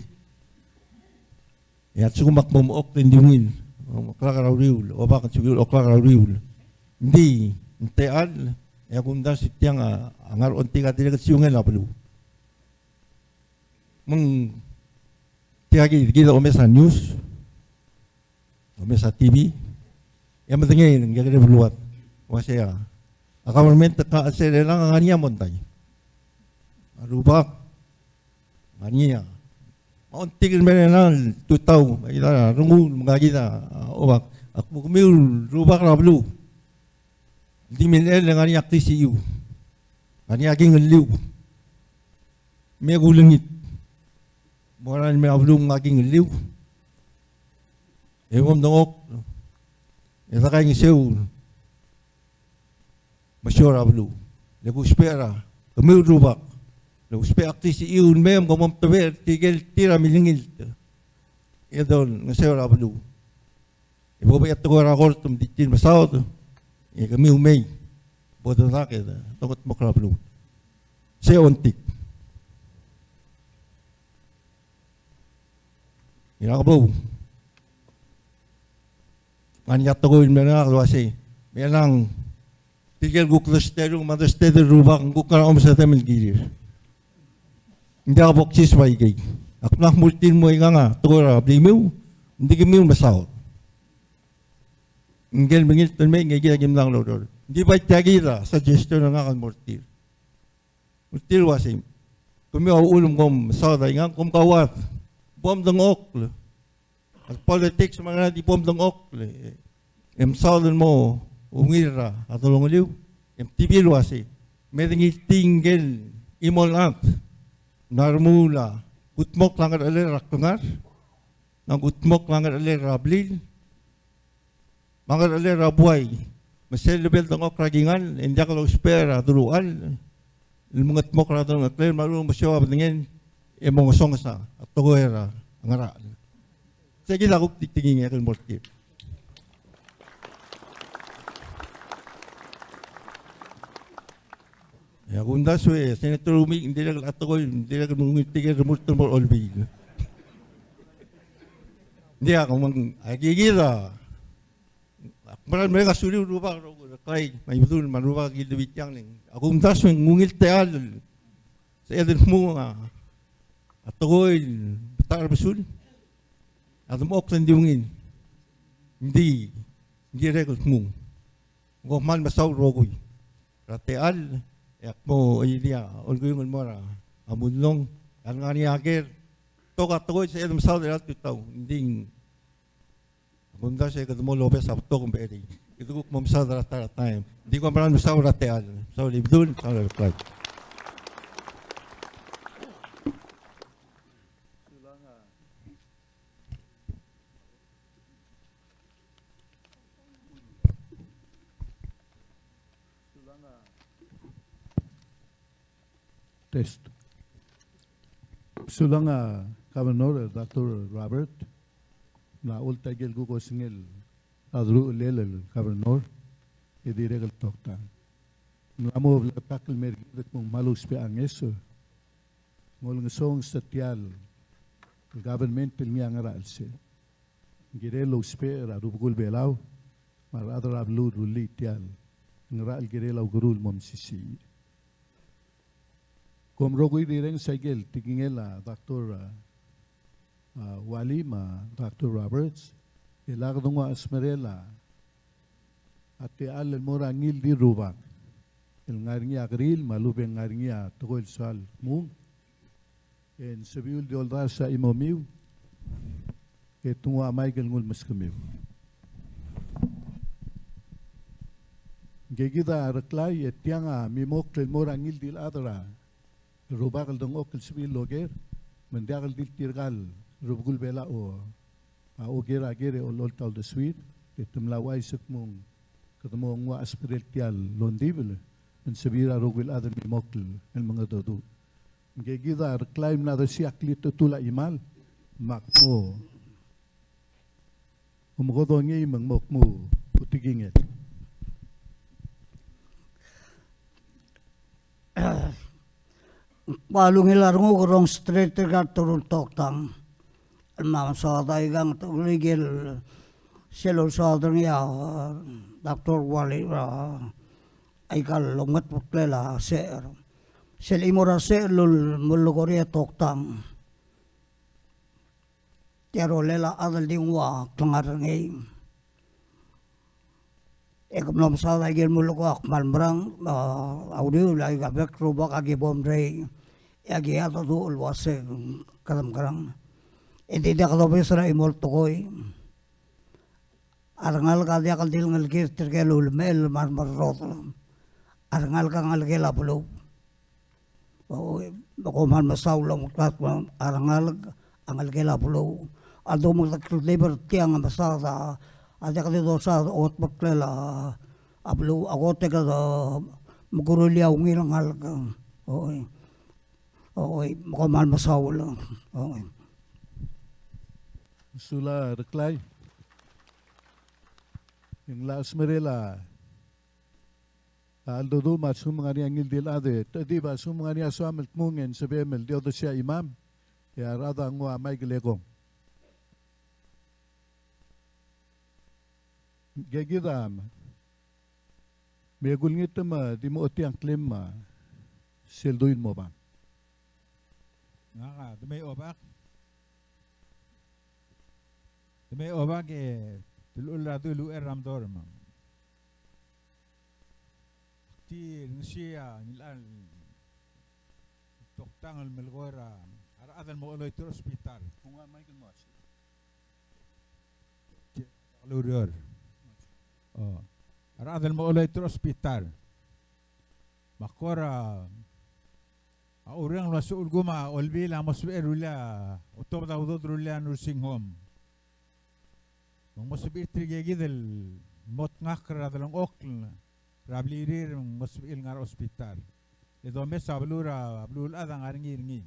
E a lsekum ak mo mechokl e ng di ungil. Oklak er a uriul, Obak, ng sebechir el oklak er a uriul. Ng di, ng techall, e a kumdasu tiang a ngar er a ongtik a dirrek el siungel a beluu. Me ng tia kid, kid a omes a news, omes a T V, e a medengei ng kekerei el beluad. Uasei a, a government a ka sel chelechang a ngar er ngii a mondai. A rubak, ngar er ngii a, me a ongtik el mei er chelechang el tutau, me kid a rengul, me kid a, a, Obak. Ak mo kemiu el rubak er a beluu. Di milechell e ngar er ngii a klisichiu. Ngar er ngii a kingelliu. Me kulengit. Mo er a mei er a beluu me ng kingelliu. E bo mdengchokl. E dekaingeseu. Mesiou er a beluu. Le kusbech er a, kemiu el rubak. Le kusbech a klisichiu el mei me kom mo mtebechel tirke el tir a milengilt. E dongeseu er a beluu. E bo becha tekoi er a kort me di tir mesaod, e kemiu mei, bo dedak e dongetmokl er a beluu. Sei a ongtik. Ngera kebou. Ngar er ngii a tekoi el mei er ngak el uasei, me ng tirke el kuk desteru, me a desteru el rubak, ng kuk ngar er a omesedem el kirir. Ng diak bo ksis bai kei. Ak mla kmu er tir el mo ikang a tekoi er a blimiu, ng di kemiu el mesaod. Ngike el mengilt el mei, ngike kid a kim dang lorael. Ng di bai tia kid a suggestion er ngak el mo er tir. Mo er tir el uasei, kemiu a uchul me kom mesaod a ikang, kom kauchad. Bo mdengchokl. A politics me a ngerang a di bo mdengchokl. E mesaod el mo ungil er a delongeliu, e mtibir el uase, me de ngiltii ngike el chimo el chad, ng mla remuul a kudmokl a ngerechelel er a klengar, me a kudmokl a ngerechelel er a blil, me a ngerechelel er a buai, me sel lebo el dengchokl er a kingall, e ng diak lousbech er a deruchall el mengedmokl er a delengcheklel, me a lechub e ng mo siou a bedengel e mo ngesonges a tekoi er a ngerachel. Sei kid a kuk di tekingek el mo er tir. E a kumdasu e Senator Umiich, ng dirrek el tekoi, ng dirrek el mo ungil tirke el remurt el mo er a Olbiil. Ng diak, me ng, aki kid a, ak meral mereng a suliu el rubak er a Reklai, me a Ibedul, me a rubak el Kildebechang, le ng, a kumdasu e ng ungil techall se el dmu a, a tekoi el betak er a besul a demechokl e ng di ungil. Ng di, ng dirrek el dmu. Ng kmal mesaul el rokui er a techall, e ak mo oidii a olkiung el mo er a Munlong, a ngar er ngii a ker, betok a tekoi se el mesaod er a tutau, ng di, a kumdasu e kede mo lobes a betok me a berreng. Kede kuk mo mesaod er a ta er a taem. Ng di kom meral mesaul er a techall, mesaul Ibedul, mesaul Reklai. Test. Sulang a Governor, Doctor Robert, ng mla oltak el kuk osengel a deruchellel el Governor, e dirrek el toktang. Ng mla mo bleketakl el mer kid el kmo ng kmal ousbech a ngeso. Ng olengesonges er tia el government el ngii a ngerachel sel ng kirel ousbech er a rubekul Belau me a rechad er a beluu el rullii tia el ngerachel el kirel a ukeruul el mo mesisiich. Kom rokui a rirenges aike el tekingel a Doctor, a, a, Wally me a Doctor Roberts, e lak donguu a chesmerel a a techall el mo er a ngii el di rubak el ngar er ngii a kerir me a lechub e ng ngar er ngii a tekoi el soal el kmung. E ng sebechiu el di oldars a chimomiu e te nguu a maik el nguu el meskemiu. Ngke kid a Reklai, e tiang a mimokl el mo er a ngii el di el chad er a rubak el dengchokl el sebechir el oker, me ng diak el di le tirka el rubekul Belau a oker a ker e olecholt a uldesuir, e te mla uaisei el kmo ng kede mo nguu a chesmerel tia el ongdibel, me ng sebechir a rokui el chad el mimokl el mengedecheduch. Ngke kid a Reklai, mla dosiik a klitechetul a chimal, me ak mo omekedongii me ng mo kmu a tekingel. Ng kmal ungil a renguk el rong straight er a teru el toktang el mla mesaod a ikang, te uriul el sel losaod er ngii a Doctor Wally, a, aika el omengetmeklel a secher. Sel chimo er a secher el ulemelekoi er ngii a toktang. Tia rolel a chad el di nguu a klengar er ngii. E ke mlo mesaod a ikel mulekoi, ak kmal merang, a, a uriul a ika bek el rubak a ki bo mrei, e aki cheldecheduch el uase kede mekerang. E di diak dobes er a chimo el tekoi. A rengalek a diak el di le ngelekir tirke el ulemechell me a remerrodel. A rengalek a ngelekel a beluu. O, me kom kmal mesaul el omeklatk me a rengalek a ngelekel a beluu. A ldu me kede kldibel er tiang a mesaod a, a diak di dosaod a otmeklel a beluu, a kot e kede mekerulii a ungil ngalek. Oi. Oi, me kom kmal mesaul. Oi. Sulang Reklai. Ng locha smecher er a a cheldecheduch me a lsekum ng ngar er ngii a ngii el di el chad e techedib a lsekum ng ngar er ngii a soam el kmung e ng sebechem el di odesii a chimam, e a rechad a nguu a maik el ekong. Ngke kid a me kulengit me di mo ochotii a ngklem me sel dui el mo bang. Ngak a Demei Obak. Demei Obak e telechul er a dui el uchei er a Mdorm. Ak di ngesii a ngilai el toktang el melekoi er a rechad el mo cheloit er a hospital. Kung a Michael Moss. Tia el ureor. O. A rechad el mo oloit er a hospital. Me a kora, a, oureng el ua se ulekum a Olbiil a mo sebechel el rullii a, otobed a udoud el rullii a nursing home. Me ng mo sebechir tirke kid el mo tngakl er a delengchokl er a blirir, me ng mo sebechir el ngar er a hospital. E domes a beluu er a, beluulechad a ngar er ngii er ngii.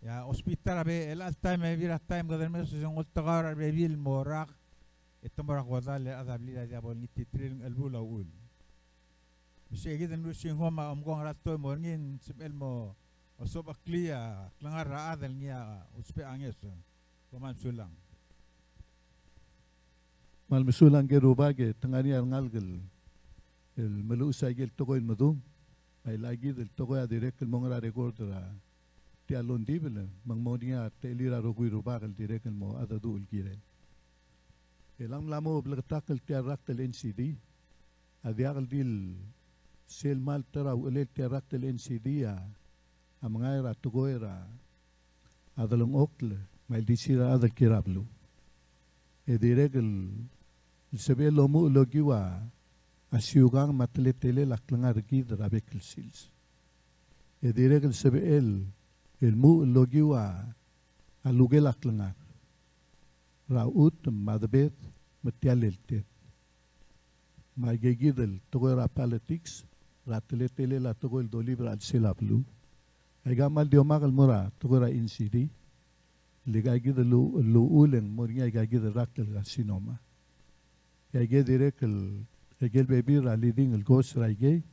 E a hospital a be, chelecha el taem e bebil er a taem kede mes e ng oltekau er a rebebil el mo rak, e te mo er a kodall e a rechad er a blil a diak bo lengititerir el chelebuul a uchul. Me sei kid el nursing home a omko ngera el tekoi el mo er ngii, ng sebechel el mo osobecheklii a klengar er a chad el ngii a ousbech a ngeso. Kom kmal mesulang. Kmal mesulang ngike el rubak e te ngar er ngii a rengalek el, el meluches a ikel tekoi el medung. Me a ikid el tekoi a dirrek el mo ngar er a record er tia el ongdibel, me ng mo er ngii a techellir a rokui el rubak el dirrek el mo mengedecheduch el kirel. E ng mla mo bleketakl tia el rakt el N C D. A diak el di sel kmal ta er a uchelel tia el rakt el N C D a, a mengai er a tekoi er a delengchokl me a ildisir a rechad el kiei er a beluu. E dirrek el, el sebechel el omuchel el okiu a siukang me a teletelel a klengar er kid er a bek el sils. E dirrek el sebechel el, el muchel el okiu a, a lukel a klengar er a chutem me a debed me tia el lelted. Me aika kid el tekoi er a politics, er a teletelel a tekoi el dolib er a chelsel a beluu. Aika kmal di omak el mo er a tekoi er a N C D, le aika kid el lu-, luchul e ng mo er ngii aika kid el rakt el carcinoma. E aike dirrek el, aike el bebil er a leading el cause er aikei,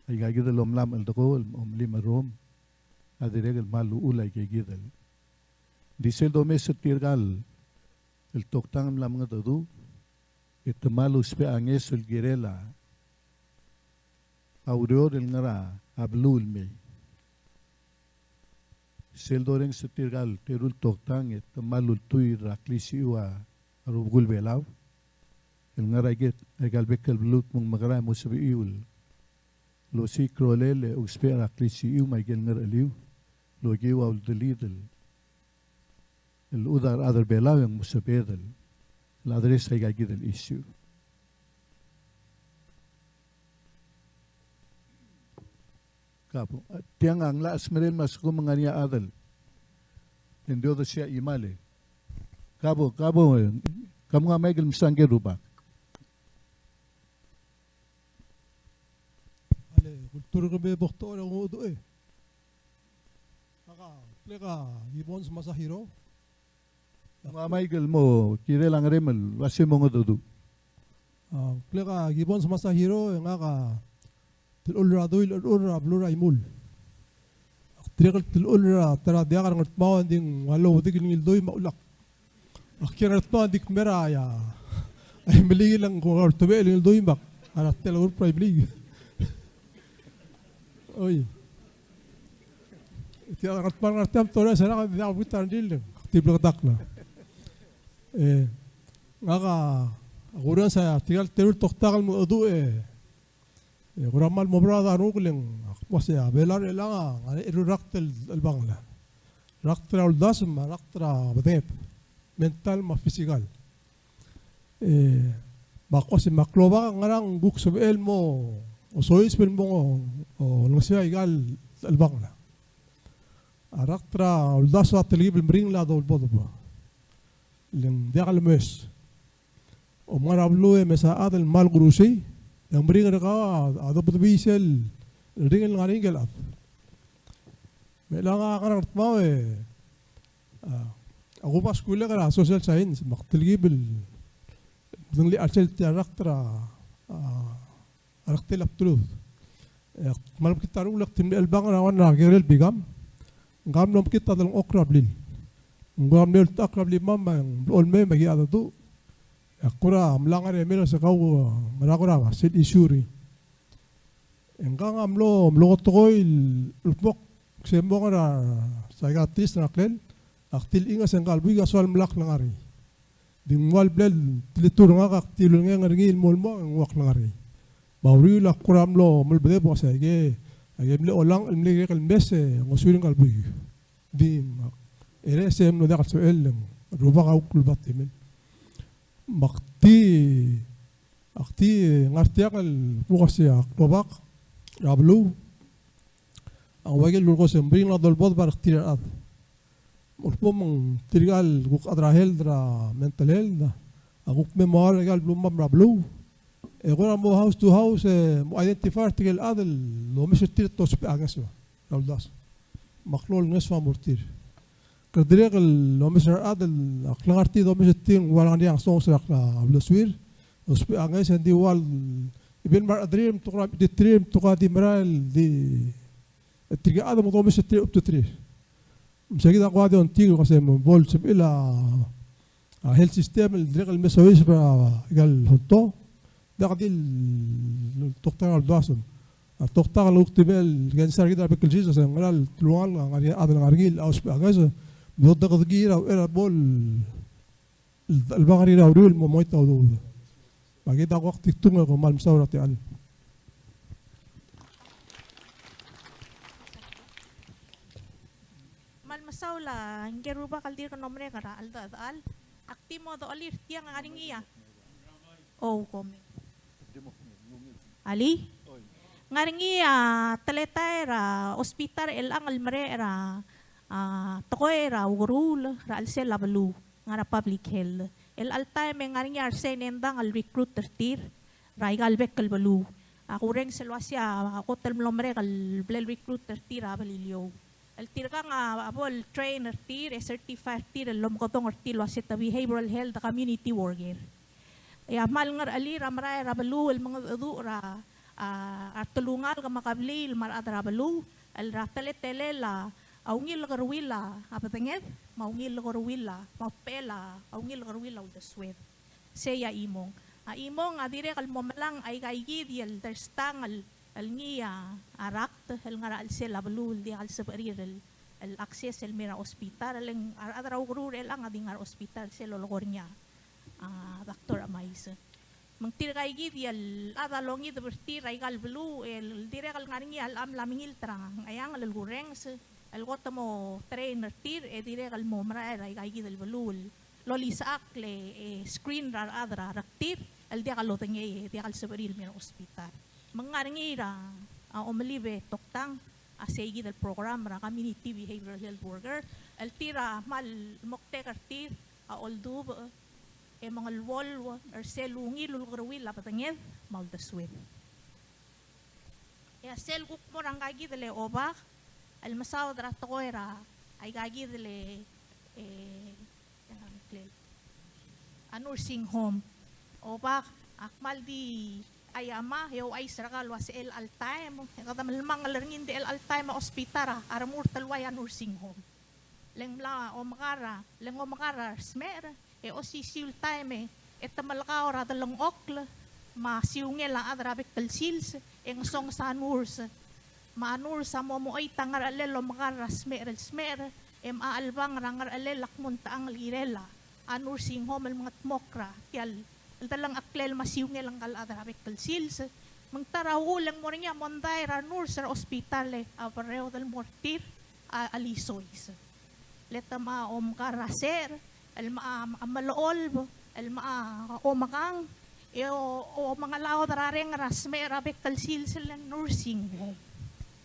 aika kid el omlam el dekool, omelim a rrom, a dirrek el kmal uchul aike kid el. Di sel domes er tirka el toktang el mla mengedecheduch, e te kmal ousbech a ngeso el kirel a ureor el ngar er a beluu el mei. Sel dorrenges er tirka el teru el toktang e te kmal ultuil er a klisichir a rubekul Belau el ngar er aike, aika el bek el beluu el kmo ng mekerang e mo sebechiu el osiik a rolel e ousbech er a klisichir me aike el ngercheliu el okiu a uldelid el el chudel a rechad er Belau e ng mo sebeched el address aika kid el issue. Ka bo, tiang a ngla chesmerel me a lsekum ng ngar er ngii a chad el ng di odersii a chimal e. Ka bo, ka bo, e, ka mo ngmai el mesa ngike el rubak. Ale, kultur kemiu e bo kdechor e ng uduch e. Ngak a, ngklek a Gibbons Masahiro. Ngak a Michael mo kirel a ngerem el uase mo mengedecheduch. A, ngklek a Gibbons Masahiro, e ngak a telechul er a dui el cherechur er a beluu er a Imul. Ak dirrek el telechul er a ta er a diak er a Ngardmau, e ng di ng ua loubedek el ngii el dui me a ulak. Ak kiei er a Ngardmau e ng di kmei er a, ia, a Imeliik e ng ko er a ultebechel el ngii el dui me ak ngar er a tela el group er a Imeliik. Oi. Tia a Ngardmau, Ngardmau, Torres, e ngak a diak a buit a rengrir, ak di bleketakl. E, ngak a, a kurenges a tirka el teru el toktak el mo mengedecheduch e, e kora kmal mo oberaod a renguk e le ng, ak mo uase a Belau er chelechang a ngar er ngii a eru el rakt el chelebangel. Rakt er a uldasu me a rakt er a bedenged, mental me a physical. E, me ak uase me a klobak a ngerang, ng kuk sebechel el mo osoiseb el mo, o, olengeseu aika el chelebangel. A rakt er a uldasu a telkib el meringel a doldubech. Le ng diak lemes. Om ngar er a beluu e mesa chad el kmal kurusii, e ng meringel er kau a, a dobedebii sel ringel el ngar er ngii el chad. Me chelechang a ngar er a Ngardmau e, a, a kuba skuul er a social science, me ak telkib el medengelii a chelsel tia el rakt er a, a, a rektel a bdelud. E ak kmal mekngit a rengul e ak di mle chelebangel er a one er a kekerei el bikam. Ngka a mlo mekngit a delengchokl er a blil. Ng kora mle ultechakl er a blimam me ng blechoel mei me aki chadecheduch. E ak kora mla ngar er a emerel el se kau ngera kora sel issue er ngii. E ngkang a mlo, mlo ko tekoi el kmo ak se mong er a psychiatrist er a ngklel, ak di chingas e ngka el buik a soal mla klengar er ngii. Di ng ua le blal teletelel er ngak, ak di ulengeng er ngii el mo, el mo, e ng ua klengar er ngii. Me a uriul a kora mlo melebedebek el uase aike, aike mle olangch el mle kekerei el mes e ngosuir ngka el buik. Di, e, er se mlo diak el sebechel, e le ng rubak a kuk ulbatimel. Me ak di, Ak di ngar tiang el kuk uase a klobak er a beluu a ua ikel lulekoi se ng bring a dolbodeb er tir a rechad. Me a lebo me ng tirka el kuk chad er a health, er a mental health, a kuk mei mo er aika el belumam er a beluu, e kora mo house to house e mo identify er tirke el chad el omes er tir e te ousbech a ngeso er a uldasu. Me a klou el ngeso a mo er tir. Ke dirrek el omes er a rechad el, a klengar er tir e omes er tir, ng ua ngar er ngii a ngesonges er a uldesuir, ousbech a ngeso, e ng di ua el, even me a rechederir me te kora, di tir me te kora di merael, di, e tirke el chad a mo domes er tir e obtuterir. Me se kid a kuk di ongtik el kmo se me bo el sebechir a, a health system el dirrek el me soiseb er aika el hontong. Diak di el toktak el uldasu. A toktak el kuk di mei el cancer er kid er a bek el sils, se ng ngera el telungalek a ngar er ngii a chad el ngar er ngii el ousbech a ngeso. Mo dekedekii er a uchei er a bo el el, el bo ngar er ngii a uriul el mo mengoit a udoud. Me kid a kuk di tung e kmal mesaul er a techall. Kmal mesaul a ngike el rubak el dirk omerek er a cheldechedechal. Ak di mo dolir tiang, ngar er ngii a. O, kome. Alii? Ngar er ngii a teletael er a hospital er chelechang el merek er a, a, tekoi er a ukeruul er a chelsel a beluu. Ngar er a public health. El chelecha el taem e ng ngar er ngii a resign e ng dang el recruit er tir er aika el bek el beluu. Ak oureng sel uasei a kot el mlo merek el bla el recruit er tir a Beliliou. El tirkang a, a bo el train er tir e certify er tir el omekedong er tir el uasei te behavioral health community worker. E a kmal ngerechelir a merael er a beluu el mengedecheduch er a, a, a telungalek me a kebliil me a rechad er a beluu el er a teletelel a ungil el keruul a bedenged me a ungil el keruul a, me a obechel a ungil el keruul a uldesued. Sei a chimong. A chimong a dirrek el mo melang aika ikid el derstang el, el ngii a rakt el ngar er a chelsel a beluu el diak el sebechir el, el access el mei er a hospital, e le ng a rechad er a ukeruul er chelechang a di ngar er a hospital sel lolekoi er ngii a, a, doctor a mais. Me ng tirka ikid el chad a longideb er tir er aika el beluu el dirrek el ngar er ngii a llecham el mengilt er a Ngcheangel el kurrenges el kot mo train er tir e dirrek el mo merael er aika ikid el beluu el lolisechakl e, e screen er a rechad er a rektir el diak lodengei e diak el sebechir el mei er a hospital. Me ng ngar er ngii er a, a, omelib e toktang a sei kid el program er a community behavioral health worker el tir a kmal moktek er tir a oldubech e mengeluolu er sel ungil el keruul a bedenged me a uldesued. E a sel kuk mo er a ngka kid el Obak el mesaod er a tekoi er aika kid el, e, a nursing home. Obak, ak kmal di aiama e ouchais er kau el uasei chelecha el taem e kede melemangel er ngii, ng di chelecha el taem a hospital a remurt el uai a nursing home. Le ng mla omekar a, le ng omekar a resmecher, e osisiu el taem e te melekau er a delengchokl me a siungel a chad er a bek el sils e ngesonges a nurse. Me a nurse a mo mochoit a ngerchelel el omekar er a smecher el smecher, e mocha chelebangel er a ngerchelel a kmo ng techang el kirel a nursing home el mengedmokl er tia el delengcheklel me a siungel ngka el chad er a bek el sils. Me ng ta er a uchul e ng mo er ngii a mondai er a nurse er a hospital e a berreod el mo er tir a chelisois. Le te mocha omekar er a secher el mocha, a, melecholb el mocha omekang, e o, omengelaod er a reng er a smecher er a bek el sils el nursing home.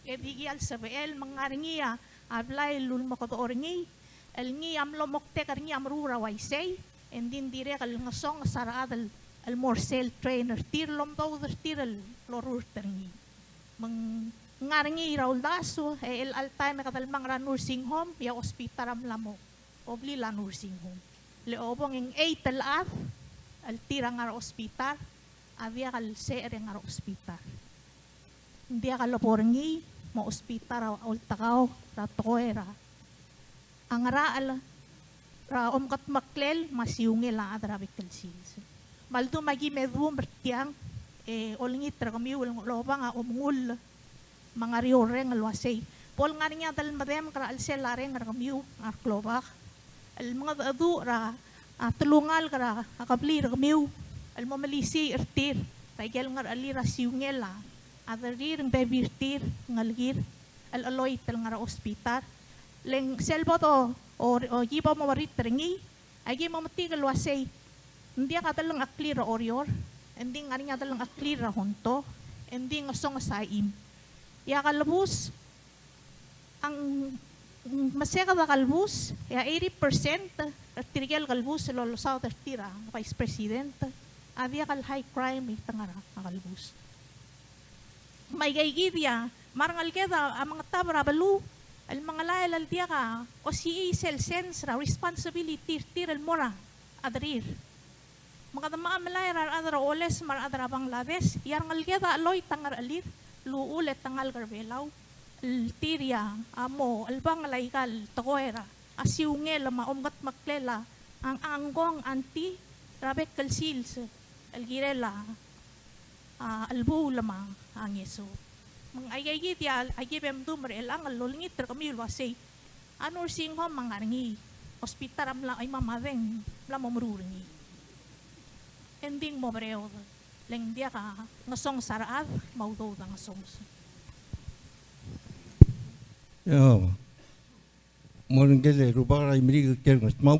E di ngii a lsebechel me ng ngar er ngii a blai el ulemekedo er ngii, el ngii a mlo moktek er ngii a meruul er a uaisei, e ng di ng dirrek el ngesonges a rechad el mo er sel train er tir el omdaud er tir el orurt er ngii. Me ng ngar er ngii er a uldasu, e chelecha el taem e kede lemang er a nursing home, e a hospital a mla mo oblil a nursing home. Le obong e ng eight el chad el tir a ngar er a hospital, a diak el secher e ngar er a hospital. Ng diak lebo er ngii, me a hospital a oltekau er a tekoi er a ngerachel er a omeketmeklel me a siungel a chad er a bek el sils. Me a ldu me aki me duum er tiang, e olengit er kemiu el obang a omengull me a ngar er eou el reng el uasei bo le ngar er ngii a delmedemk er a chelsel a reng er kemiu a reklobak el mengedecheduch er a, a, telungalek er a kebliil er kemiu el mo melisiich er tir er a ikel ngerchelir a siungel a, a derrir, ng bebil er tir, ngelekir, el cheloit el ngar er a hospital. Le ng sel bo do, o, o ki bo mo merit er ngii, aki mo metik el uasei ng diak a delengcheklir er a Oreor, e ng di ngar er ngii a delengcheklir er a honto, e ng di ngesonges a chim. E a kelebus, a ng meseked a kelebus, e a eighty percent er tirke el kelebus el olosaod er tir a Vice President a diak el high crime el te ngar er a kelebus. Me aikeikid a, me a rengeleked a mengetab er a beluu el mengelael el diak a osichii sel sense er a responsibility er tir el mo er a chederir. Me kede mecha melai er a rechad er a Oles me a rechad er a Bangladesh, e a rengeleked a cheloit a ngerechelir el uchul e te ngalek er Belau el tir a mo chelebangel aika el tekoi er a siungel me a omengedmeklel a ngkong, auntie er a bek el sils el kirel a, a chelebuul me a ngeso. Me ng aikeikid a, aike bo mdu me er chelechang el olengit er kemiu el uasei, a nursing home a ngar er ngii, hospital a mla, a mla mad e ng mla mo meruul er ngii. E ng di ng mo bereod, le ng diak a ngesonges a rechad, me a udoud a ngesonges. Ia. Mo er ngike el rubak er a Imeliik el kiei er a Ngardmau.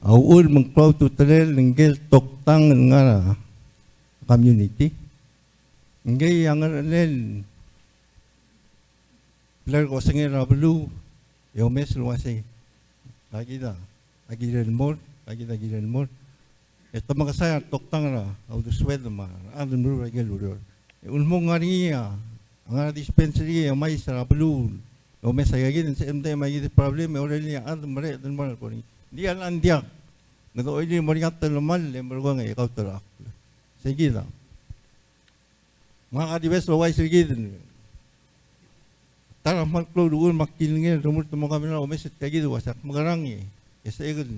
A uchul me ng klou a ultutelel ngike el toktang el ngar er a community. Ngike a ngerechelel el bla er a osengel er a beluu, e omes el uasei, ka kid a kirel el mo er, ka kid a kirel el mo er. E te mekesai a toktang er a uldesued me a rechad el meruul er a ikel ureor. E ulemong ngar er ngii a ngar er a dispensary e omais er a beluu, e omes aika kid, e ng sebechem el mei aika kid el problem, e orrenges a chad el mereched el mo er a kora ngii. Ng di a lechang e ng diak. Ng di oilir el mo er ngii a telemall e merekong e kautelechakl. Sei kid a Ngak a di bes el ouchais er kid. Ta er a kmal klou el uchul me ak kilengei el remurt el mo er a governor el omes er tia kid el uasei ak mekerang e sebechek el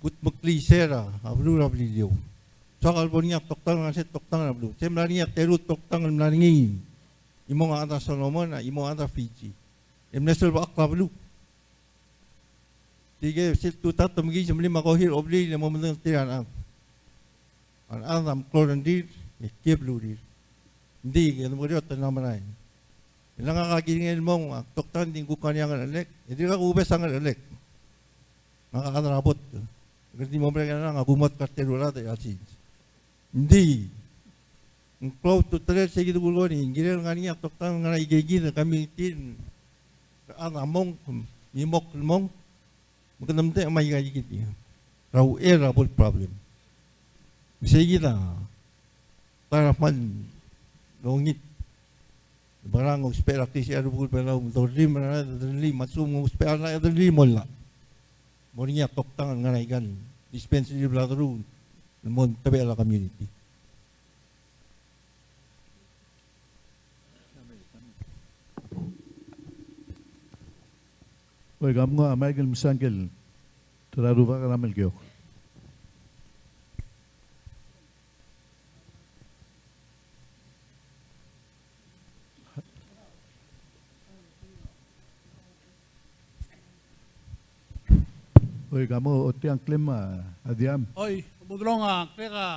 kudmeklii se er a beluu er a Beliliou. Soak el bo er ngii a toktang el ngar er se el toktang er a beluu. Se mla er ngii a teru el toktang el mla er ngii. Chimong a chad er a Solomon, chimong a chad er a Fiji. E mle selbechakl a beluu. Tirke sel tutau te mekiis e melim a kohi er a obliil e mo medengelterir a rechad. A rechad a meklou a rengrir e kiei a belurir. Ng di kede mekeriot e ng merael. E le ngak a kilengei el mong, ak toktang, ng di kuk ngar er ngii a ngerechelek, e dirkak kubes a ngerechelek. Ngak a chad er a bot. E kede di mo merek e ng ngar er ngii a kumot el teru el chad er a sils. Ng di ng klou a ultutelel, sei kid a kulekoi, ng kirel ngar er ngii a toktang el ngar er a ikeikid el community, rechad a mong, mimokl el mong, me kede mtechei me aika kid er a uchei er a bo el problem. Me sei kid a ta er a kmal longit. Mekerang, ousbech er a klisichel a rubekul Belau, me dorrimel er a rechad el rellii, me a lsekum ng ousbech er a rechad el rellii, mo llach. Mo er ngii a toktang el ngar er aika el dispensary el bla deruul el mo tebechel a community. Oi, ka mngo a Michael Mesangel, ta er a rubak er a Melekeok. Oi, ka mo ochotii a ngklem a Diam. Oi, Mudelong, a ngklek a,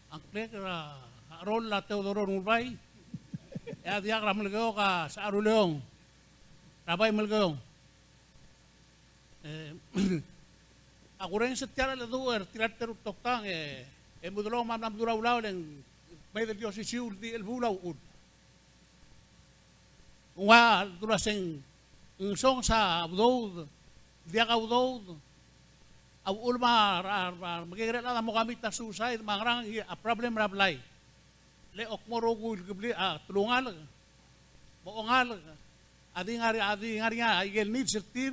a ngklek er a Cherol a Teodoro Ngulbai. E a diak er a Melekeok a Secharuleong, er a bai Melekeong. E, a kurrenges er tia el cheldecheduch er tirka el teru el toktang, e, e Mudelong, me a mla mdu er a ulaol e ng mei el di osisiu el di chelebuul a uchul. Ng ua el dula se ng ngesonges a udoud, diak a udoud, a uchul me a, a, a, mekekerei el chad a mo commit a suicide, me a ngerang, a problem er a blai. Le ak mo rokui el kebliil, a, telungalek, mo ongalek, a di ngar, a di ngar er ngii a ikel needs er tir,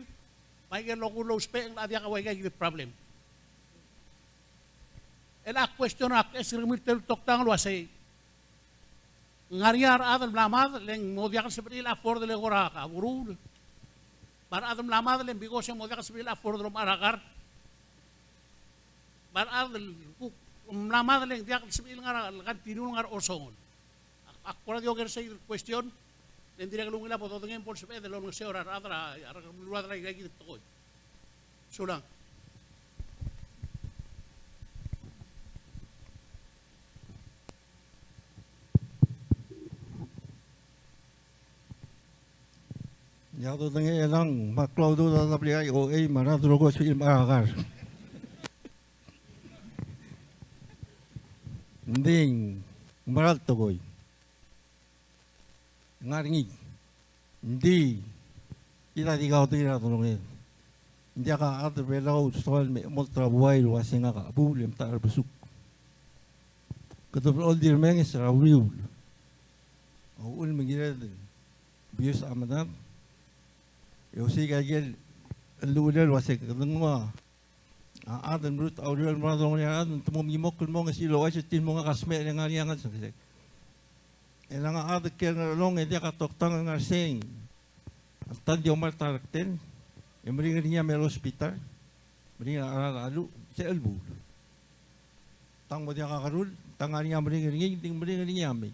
me a ikel rokui el ousbech, a diak a ua ika el problem. E le ak question, ak ask er kemiu el teru el toktang el uasei, ng ngar er ngii a rechad el mla mad, le ng mo diak el sebechir el afford el eko er a ureor. Me a rechad el mla mad, le ng because e ng mo diak el sebechir el afford el omechar a kar. Me a rechad el kuk mla mad, le ng diak el sebechir el ngar er a, el continue el ngar er a osengel. Ak, ak kora di oker er sei el question, le ng dirrek el ungil a bo dodengei me bo lsebeched el olengeseu er a rechad er a, a remeluad er aika kid el tekoi. Sulang. Ia dodengei e ng mle klou a W I O A me a rechad el rokui el sebechir el mechar a kar. Ng di ng mera el tekoi. Ng ngar er ngii. Ng di kid a di kaudengei er a delonged. Ng diak a chad er a Belau el soal el me chemolt er a buai el uase ngak a chebuul e mtechar a besuk. Kede blechoel di remenges er a uriul. A uchul me ng kired el bius a medad. E osiik a ikel llechulel el uase kede nguu a a chad el mrut a uriul el mo er a delongelir a rechad, te mo mimokl el monges el uaisei, e te mo ngak a smecher e ng ngar er ngii a ngelsekesek. E ng a chad el kiei er a Ngerchelong e diak a toktang el ngar er sei. Alta ng di omart a rektel e meringel er ngii a me er a hospital, meringel a cheral a cheluch, se el buul. Tang mo diak a kerul, tang ngar er ngii a meringel er ngii, ng di meringel er ngii a mei.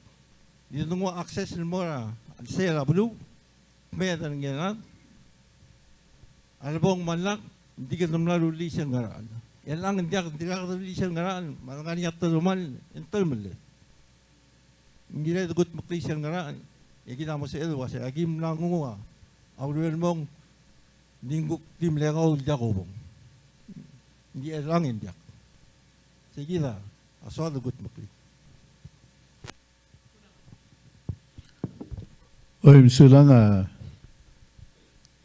Di de nguu a access el mo er a chelsel a beluu, kmeed er ngii a rechad. A lebong me a lak, ng di kede mla rullii sel ngerachel. E chelechang ng diak, ng dirkak de rullii sel ngerachel, me a lengar er ngii a telemall, e ng telemelled. Ng kired el kutmeklii sel ngerachel, e kid a mo sebeched el uase aki mla nguu a uriul el mong, ng di ng kuk di mle kau el diak obong. Ng di chelechang e ng diak. Sei kid a soad el kutmeklii. Oi, mesulang a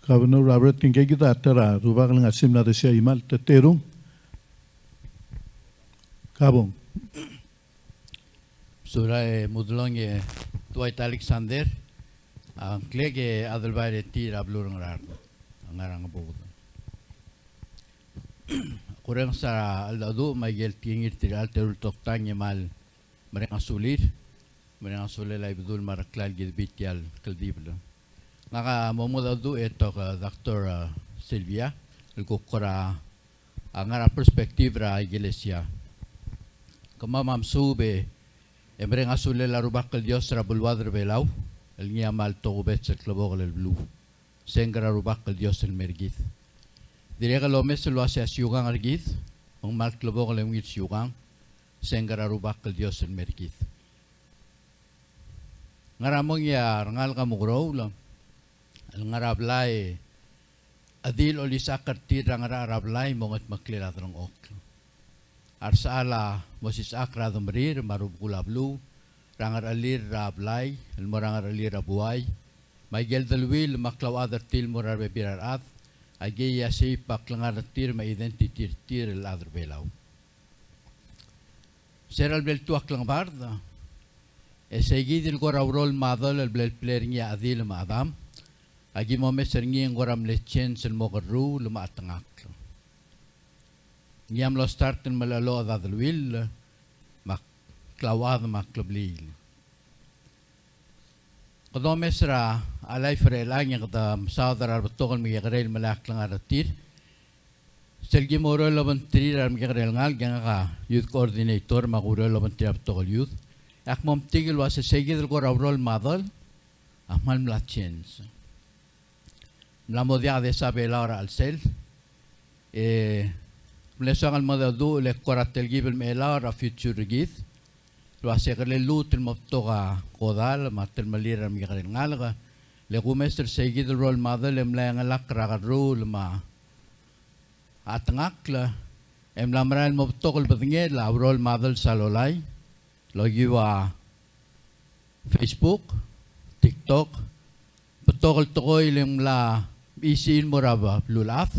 Governor Robert, ng kid a ta er a rubak el ngar er sei el mla desiai me a le teterung. Kabong. Mesulang e Mudelong e Dwight Alexander, a ngklek e Adelbai er tir er a beluu er a Ngaraard, a Ngarang Buked. Kurrenges er a cheldecheduch me a ikel tekingir tirka el teru el toktang e kmal mereng a sulir, mereng a sulel a Ibedul me a Reklai el kid el bita el kldibel. Ngak a mo mengedecheduch e tok, eh, Doctor, eh, Sylvia, el kuk kora, ah, ngar er a perspective er a ikelesia. Kemam a mesuub e mereng a sulel a Rubak el Dios er a beluad er a Belau, el ngii a kmal tokubets el klebokel el beluu. Se ng kora Rubak el Dios el mer kid. Dirrek el omes el uase a siukang er kid, me ng kmal klebokel e ungil siukang, se ng kora Rubak el Dios el mer kid. Ngar er a mong e a rengalek a mukeroul el ngar er a blai, a di el olisechakl er tir er a ngerachel er a blai el mo ngetmeklel a delengchokl. A resechal a mo osisechakl er a demerir me a rubekul a beluu, er a ngerechelir er a blai el mo er a ngerechelir er a buai, me a ikel deleuill me a klauchad er tir el mo er a rebebil er a rechad, a ikei a shape a klengar er tir me a identity er tir el chad er a Belau. Se er a leblel tua klengebard, e sei kid el kora role model el ble, ble er ngii a Chedil me a Chedam, a ki mo omes er ngii e ng kora mle change el mo kerruul me a chetengakl. Ngii a mlo start el melecheloched a deleuill, me a klauchad me a klebliil. Kede omes er a live er chelechang e kede mesaod er a rebetok el mekekerei el melai a klengar er tir. Sel ki mo oureor el obengterir a remekekerei el ngalek, e ngak a youth coordinator me ak oureor el obengterir a betok el youth. E ak mo metik el uase sei kid el kora role model a kmal mla change. Mla mo diak desa Belau er a chelsel. E mle soang el mo mengedecheduch el kora telkib el Belau er a future er kid. El uase ke lluut el mo betok a kodall me a telemellir a remekekerei el ngalek. Le kumes er sei kid el role model e mla chengelakl er a kerruul me a chetengakl, e mla merael el mo betok el bedengel a role model er a lolai, el okiu a Facebook, TikTok, betok el tekoi el ng mla isei el mo er a beluulechad,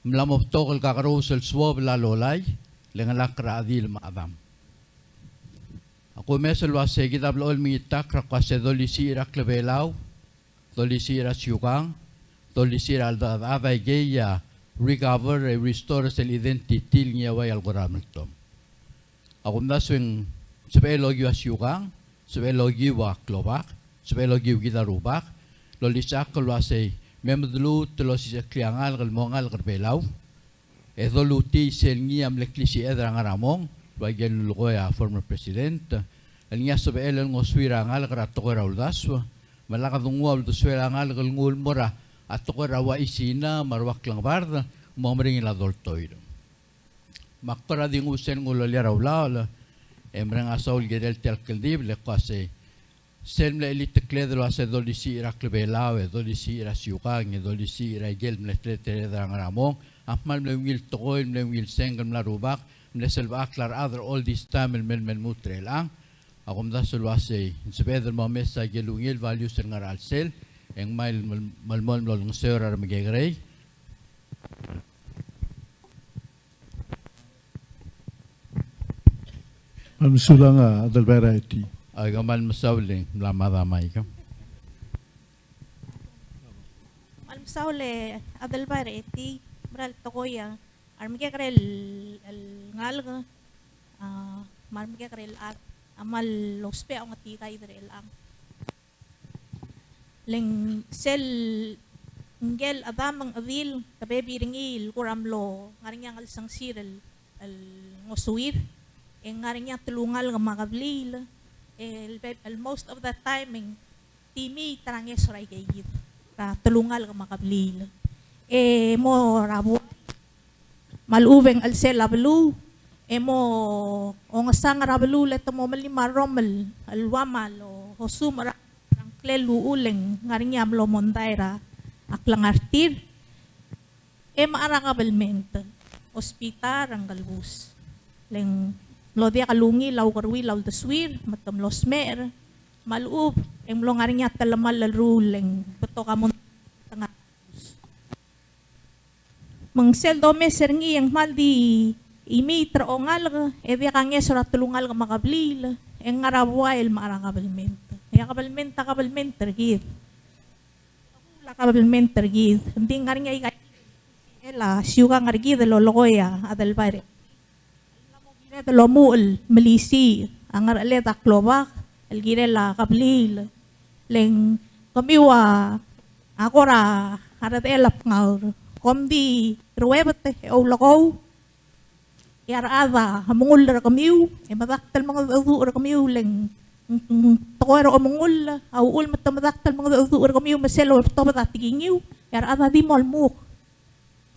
mla mo betok el kakerous el suobel a lolai, el chengelakl er a Chedil me a Chedam. Ak omes el uase kid a blechoel mengitakl er a kuase dolisiich er a klebelau, dolisiich er a siukang, dolisiich er a cheldechedechad, a ikei a recover e restore sel identity el ngii a ua el kora meltom. A kumdasu e ng sebechel okiu a siukang, sebechel okiu a klobak, sebechel okiu kid a rubak, el olisechakl el uasei me mdeluut el osisecheklii a ngalek el mo ngalek er Belau, e dolutii sel ngii a mle klisiched er a ngar er a mong, el ua ikel lulekoi a former president, el ngii a sebechel el ngosuir a ngalek er a tekoi er a uldasu, me lak denguu a uldesuel a ngalek el nguu el mo er a tekoi er a ua chisina me a rua klengebard, mo meringel a doltoir. Me ak kora di nguu sel nguu el loia er a ulaol, e mereng a saul el kirel tia el kldibel, e kuasei Sel mle chelitekled el uase dolisiich er a klebelau, e dolisiich er a siukang, e dolisiich er a ikel mle teleteled er a ngar er a mong, a kmal mle ungil tekoi, mle ungil sengk el mla rubak, mle selbechakl a rechad er a all this time el mei el mei el lmuut er chelechang. A kumdasu el uasei, ng sebeched el mo omes a ikel ungil values el ngar er a chelsel, e ng mei el mol-, melemolem el olengeseu er a remekekerei. Kmal mesulang a Adelbai er a Eti. Aika, kmal mesaul e ng mla mad a maik. Kmal mesaul e Adelbai er a Eti, mera el tekoi a remekekerei el, el ngalek, a, me a remekekerei el chad, a kmal ousbech a ongetikaid er chelechang. Le ng sel ngike el chedam me ng chedil, te bebil er ngii el kora mlo ngar er ngii a ngelsengsiil el, el ngosuir, e ng ngar er ngii a telungalek me a kebliil, el be-, el most of the time e ng di mei er a ngeso er a ikeikid, er a telungalek me a kebliil. E mo er a buai, me a lechub e ng chelsel a beluu, e mo ongesang er a beluu le te mo melim a rrom el, el ua me a lo-, osum er a, er a ngklel uchul e ng ngar er ngii a mlo mondai er a klengar er tir. E mechar a kabelment, hospital er a Ngelbus. Le ng mlo diak lungil a ukeruil a uldesuir, me te mlo smecher, me a lechub e ng mlo ngar er ngii a telemall el ruul e ng betok a mondai. Me ng sel domes er ngii e ng kmal di imiit er a ongalek, e diak a ngeso er a telungalek me a kebliil, e ng ngar er a buai el mechar a kabelment. E a kabelment a kabelment er kid. A kabelment er kid. Ng di ngar er ngii a ika el a siukang er kid el lolekoi a Adelbai er a Eti el omuchel el melisiich a ngerecheled a klobak el kirel a kebliil. Le ng kemiu a kora redechel a bngaur. Kom di ruebet e oulekou, e a rechad a mengull er kemiu, e medakt el mengedecheduch er kemiu, le ng, ng, ng tekoi er a omengull a uchul me te medakt el mengedecheduch er kemiu me sel loltobed a tekingiu, e a rechad a di mo lmuk.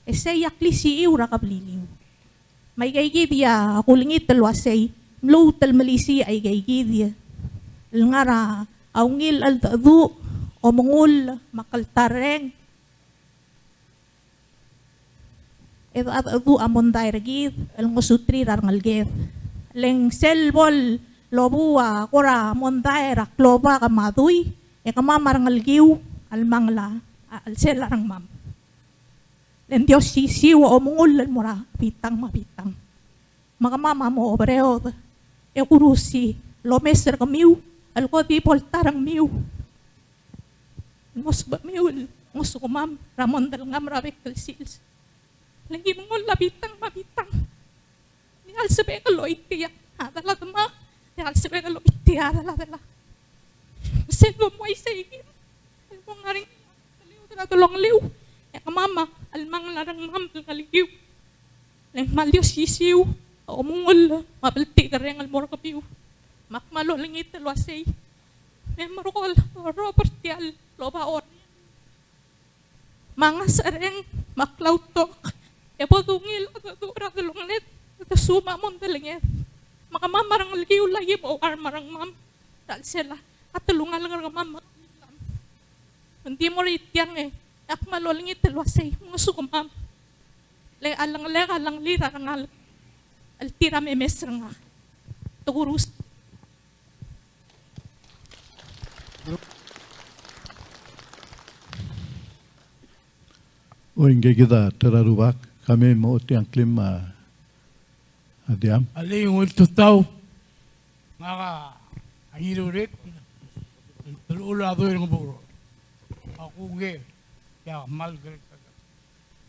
E sei a klisichiu er a kebliliu. Me aikeikid a kulengit el uasei, mluut el melisiich aikeikid el ngar er a ungil cheldecheduch, omengull, me a kltarreng. E de cheldecheduch a mondai er kid el ngosuterir a rengeleked. Le ng sel bo lobuu a kora mondai er a klobak me a dui, e kemam a rengelekiu a lemangel a chelsel a rengmam. Le ng di osisiu a omengull el mo er a bitang me a bitang. Me kemam a mo oberaod e kurusi el omes er kemiu el ko di bo el ta er a rengmiu. Ngosukemiu el ngosukemam er a mondai er ngam er a bek el sils. Le ng di mengull a bitang me a bitang. Diak el sebechek el oitii a delal a demak, diak el sebechek el oitii a delal a delal. Sel bo mo uaisei kid el bo ngar er ngii a teleu er a delongeliu, e kemam a lemangel a rengmam el ngelekiu. Le ng kmal di osisiu a omengull me a bltikerreng el mo er kemiu. Me ak kmal olengit el uasei, me merekong el orobes er tia el oba orrenges me a ngesechereng me a klautok, e bo dungil a cheldecheduch er a delongeled, e desuub a mondai er ngii. Me kemam a rengelekiu a ki bo ua me a rengmam er a chelsel a telungalek er kemam. Me ng di mo er tiang e ak kmal olengit el uasei, ngosukemam. Le a lengelek a lengelir a rengalek el tir a memes er ngak. Te kurusi. Oi, ngke kid a ta er a rubak, ka mei me ochotii a ngklim a, a diam. Alii, ungil tutau. Ngak a Ngirurek, el telechul a Dui er a Ngebuked. Ak ungil, tia kmal ker-,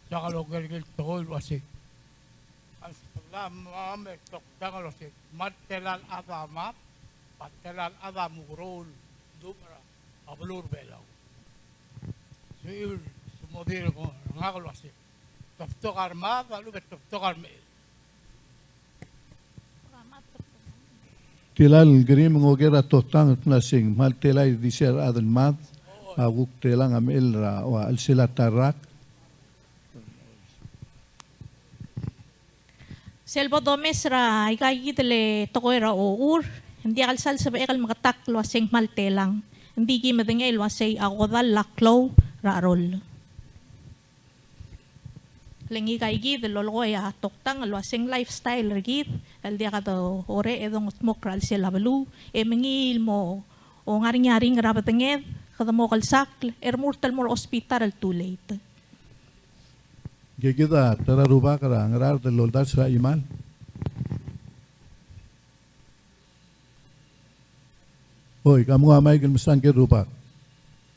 tia kmal oker el tekoi el uasei. A lsekum a mad e toktang el uasei, mad tela el chad a mad, me a tela el chad a mukeroul el duubech er a beluu er a Belau. Suiu el sumodir er ngak el uasei, tobtok a remad a lechub e tobtok a remechell. Tela el kerim e ng oker a toktang el kmo sei, ng kmal tela e di se er a chad el mad a kuk telang a mechell er a, ua, chelsel a ta el rak. Sel bo domes er aika kid el tekoi er a ochur, Ng diak el sal sebechek el meketakl el uasei ng kmal telang. Ng di ki medengei el uasei a kodall a klou er a cheroll. Le ngika ikid el lolekoi a toktang el uasei ng lifestyle er kid el diak de orechedong el kmo er a chelsel a beluu, e mengiil el mo, o ngar er ngii a ringel er a bedenged, kede mo klsakl, e remurt el mo er a hospital el too late. Ngike kid a ta er a rubak er a Ngaraard el loldasu er a chimal. Oi, ka mo nguu a mic el mesa ngike el rubak.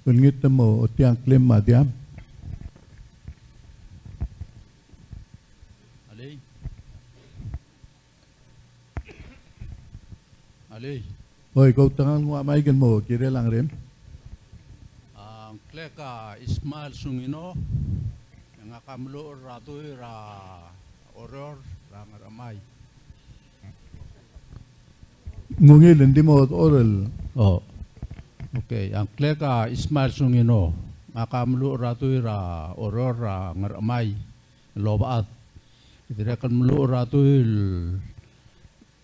Olengit el mo ochotii a ngklem me a diam. Alii. Alii. Oi, ko outekangel el nguu a mic el mo kirel a ngerem. A ngklek a Ismael Sungino, e ngak a meluchel er a dui er a Oreor er a Ngerchemai. Ng ungil, ng di mo dechor el. Oh. Okay, a ngklek a Ismael Sungino, ngak a meluchel er a dui er a Oreor er a Ngerchemai el Obechad. E dirrek el meluchel er a dui el,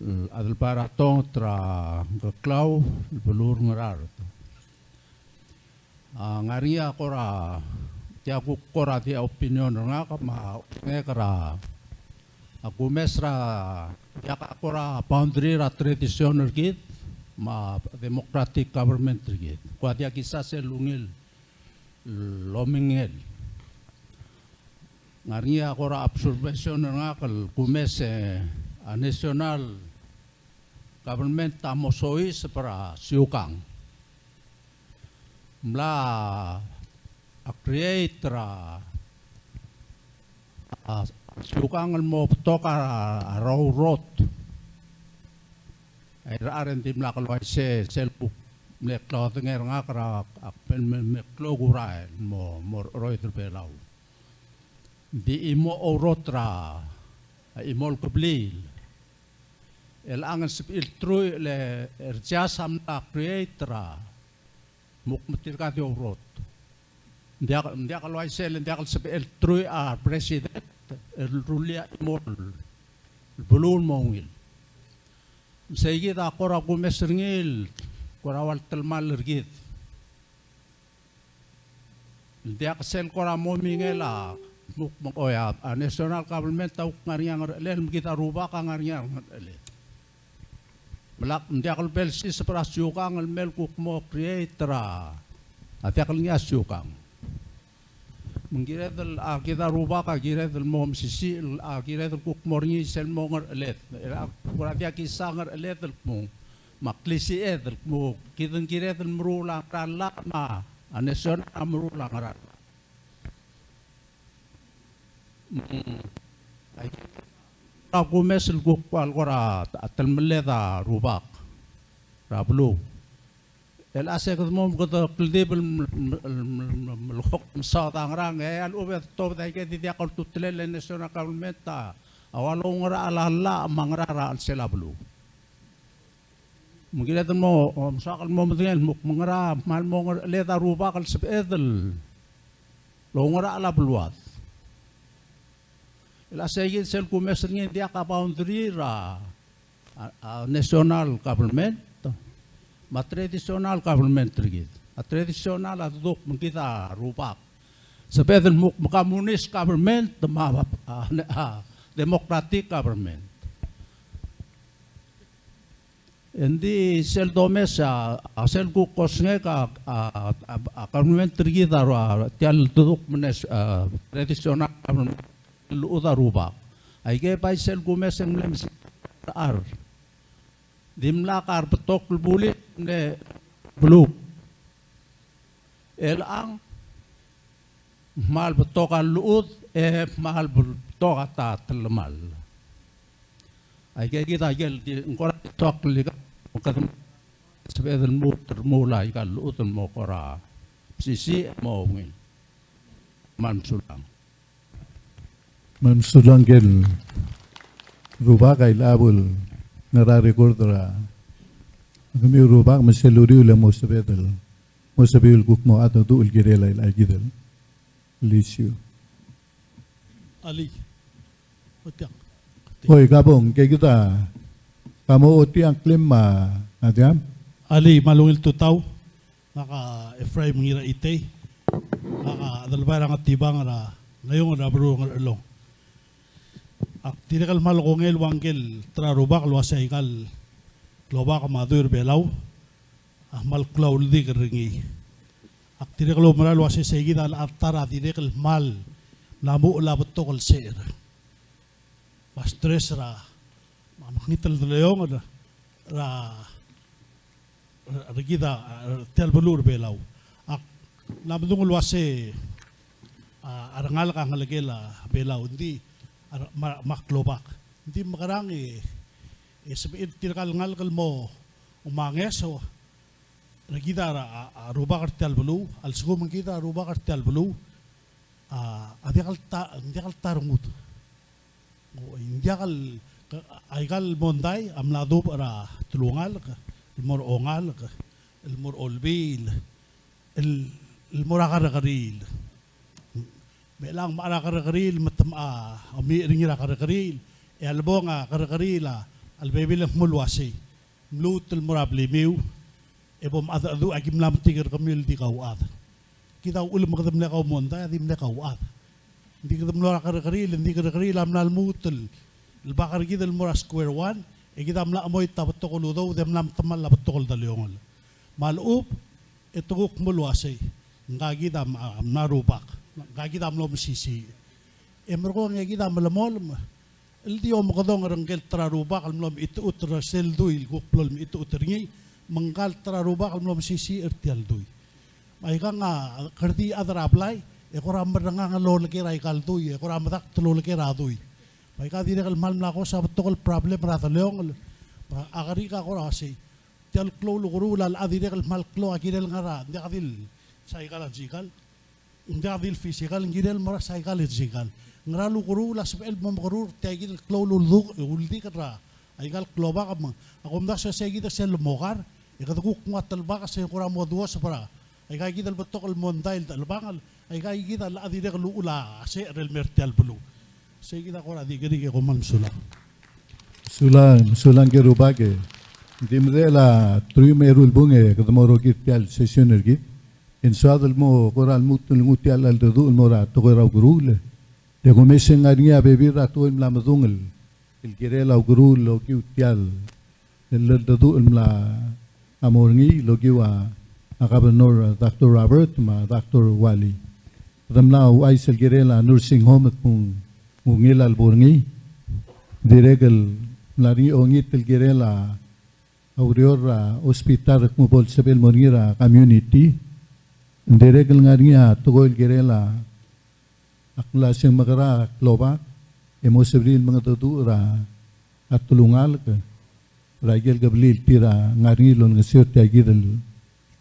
el Adelbai er a Tonget er a Ngkeklau el beluu er a Ngaraard. A ngar er ngii a kora, tia kuk kora tia opinion er ngak me a ngek er a, a kumes er a, tia ka kora boundary er a tradition er kid me a democratic government er kid. Kua diak kisa sel ungil el omingel. Ngar er ngii a kora observation er ngak el kumes e a national government a mo soiseb er a siukang. Mla a create er a, a siukang el mo betok a, a railroad. Aika er a reng dimlak el uaisei sel kuk mle klou a dengei er ngak er a, a kmal me, me klou a kurael el mo, mo cheroid er a Belau. Ng di chimo a ouroad er a, a chimo el kebliil. Chelechang e ng sebechir el truich el, er a sel mla create er a, mo kmo tirka di ouroad. Ng diak, ng diak el uaisei, ng diak el sebechel el truich a president el rullii a chimo el beluu el mo ungil. Me sei kid a kora kumes er ngii el kora ua el telemall er kid. Ng diak sel kora mo mingel a, mo kmo, oi, a, a national government a kuk ngar er ngii a ngerechelel, me kid a rubak a ngar er ngii a ngerechelel. Me lak, ng diak el bo lsiseb er a siukang el mei el kuk mo create er a, a diak el ngii a siukang. Me ng kired el, a, kid a rubak a kired el mo mesisiich, a kired el kuk mo er ngii sel mo ngerecheled. E a kora diak kisa ngerecheled el kmo, me a klisiched el kmo, kid ng kired el meruul a ngera el llach me a national a meruul a ngera el llach. Mm. A kumes el kuk ua el kora telemelled a rubak er a beluu. El a se kede mo, kede kldibel el, el, el, el, el, el kuk mesaod a ngerang, e a lechub e de tobed aike di diak a ultutelel e national government a ua loungerachel a llach me a ngera er a chelsel a beluu. Me ng kired el mo, o, mesaod el mo medengei el mo, me ngera, me a le mo ngerecheled a rubak el sebeched el oungerachel a beluad. El a sei kid sel kumes er ngii, ng diak a boundary er a, a, a national government me a traditional government er kid. A traditional a duduk me ng kid a rubak. Sebeched el mo, me a communist government me a, a, a democratic government. Engdi sel domes a, a sel kuk osengek a, a, a, a government er kid a, a tia el duduk me ng, a, traditional government el llechud a rubak. Aike bai sel kumes e ng mle mesisiich er a rechad. Dimlak a rebetok el bulis el mle beluu. Chelechang, kmal betok a llechud, e kmal betok a ta telemall. Aike kid a ikel di, ng kora di soak el ika, me kede sebeched el lmuut el remuul a ika el llechud el mo kora mesisiich e mo ungil. Me kmal mesulang. Me ng mesulang ngike el rubak a ilechab el ngar er a record er a kemiu el rubak me sel uriul e mo sebeched el, mo sebechiu el kuk mo mengedecheduch el kirel a ilechakid el issue. Alii. Otiang. Oi, kabong, ke kid a, ka mo ochotii a ngklem me a Adiam. Alii, me a ungil tutau, ngak a Ephraim Ngiraitei, ngak a Adelbai er a Ngetibang er a Ngaiung er a beluu er a Ngerchelong. Ak dirrek el kmal kongei el ua ngike el ta er a rubak el uasei aika el klobak me a dui er a Belau a kmal klou a uldik er ngii. Ak dirrek el oumera el uasei sei kid a locha ta er a dirrek el kmal mla muchel a betok el secher me a stress er a, me a mekngit el deleongel er a, er kid a, er tia el beluu er a Belau. Ak mla medung el uasei a, a rengalek a ngelekel a Belau, ng di a re-, me a, me a klobak. Ng di mekerang e, e sebechir tirka el ngalek el mo omangeso er kid a, a, a rubak er tia el beluu, a lsekum ng kid a rubak er tia el beluu a, a diak el ta, ng diak el ta rengud. Ng diak el, aika el mondai a mla dubech er a telungalek, el mo er a ongalek, el mo er a olbiil, el, el mo er a kerrekeriil. Me chelechang me a kerrekeriil, me te mla omii er ngii er a kerrekeriil, e a lebong a kerrekeriil a lebebil e ng kmo el uasei, mluut el mo er a blimiu, e bo mchedecheduch, aki mla metik er kemiu el di kauchad. Kid a uchul me kede mle kaumondai, a di mle kauchad. Ng di kede mlo er a kerrekeriil, ng di kerrekeriil a mla lmuut el, el bak er kid el mo er a square one, e kid a mla chemoit a betok el udoud, e mla metemall a betok el deleongel. Me a lechub, e te kuk kmo el uasei, ngka kid a mla, mla rubak, ngka kid a mlo mesisiich. E merekong e kid a melemolem el di omekedong er ngike el ta er a rubak el mlo mechitechut er sel dui el kuk blo el mechitechut er ngii, me ngka el ta er a rubak el mlo mesisiich er tia el dui. Me aikang a kerdii a chad er a blai, e kora merrengang el oleker aika el dui, e kora medakt el oleker a dui. Me aika a dirrek el kmal mla cause a betok el problem er a deleongel. Me a kerik a kora uasei, tia el klou el ukeruul a locha dirrek el kmal klou a kirel ngar er a, ng diak di el psychological, ng diak di el physical, ng kirel mo er a psychological. Ngera el ukeruul a sebechel el mo mekerur tia kid el klou el ulduk, uldik er a, aika el klobak me a kumdasu e sei kid a sel lemokar, e kede kuk nguu a telbakes e kora mo duoseb er a aika kid el betok el mondai el techelebangel, aika kid a locha dirrek el uchul a secher el mer tia el beluu. Sei kid a kora di kerik e kom kmal mesulang. Mesulang, mesulang ngike el rubak e. Ng di medechel a teruich me a eru el bung e kede mo rokir tia el session er kid. E ng soad el mo kora lmuut el nguu tia el cheldecheduch el mo er a tekoi er a ukeruul. Te kumes e ng ngar er ngii a bebil er a tekoi el mla medung el el kirel a ukeruul el okiu tia el cheldecheduch el mla mo er ngii el okiu a, a Governor, a Doctor Robert me a Doctor Wally. Kede mla ouchais el kirel a nursing home e kmo ng ungil a lebo er ngii. Dirrek el mla er ngii a ongit el kirel a ureor er a hospital e kmo bo lsebechel el mo er ngii er a community. Dirrek el ngar er ngii a tekoi el kirel a Ak mla se ng mekerang a klobak e mo sebechir el mengedecheduch er a telungalek er a ikel kebliil el tir a ngar er ngii el olengeseu er tia kid el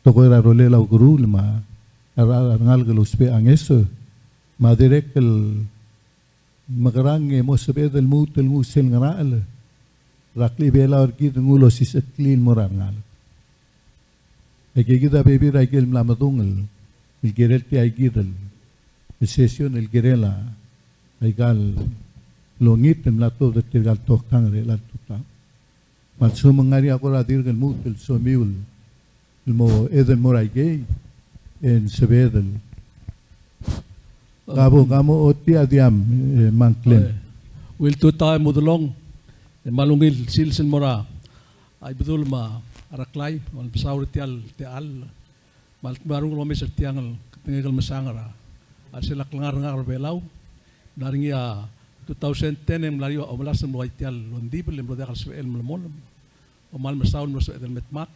tekoi er a rolel a ukeruul me a rechad er a rengalek el ousbech a ngeso. Me a dirrek el mekerang e mo sebeched el lmuut el nguu sel ngerachel er a klechibelau er kid el nguu el osisecheklii el mo er a rengalek. Aike kid a bebil er a ikel mla medung el, el kirel tia kid el, el session el kirel a, aika el ongit el mla tuobed er tirka el toktang er chelecha el tutau. Me a lsekum ng ngar er ngii a kora dirk el lmuut el somiu el, el mo, ed el mo er aikei, e ng sebeched el. Kabo, kamo otia diam, e, Mangklen. Oi. Ungil tutau e Mudelong, e, me a ungil sils el mo er a A Ibedul me a Reklai, me a mesaul er tia el techall, me a lechub e a renguk el omes er tiang el ketengek el mesang er a, a sel klengar er ngak er a Belau. Ng mla er ngii a two thousand ten e ng mla er ngii a omelasem el ua tia el ongdibel e mlo diak el sebechel el melemolem. Kom kmal mesaul el mlo sebeched el me dmak.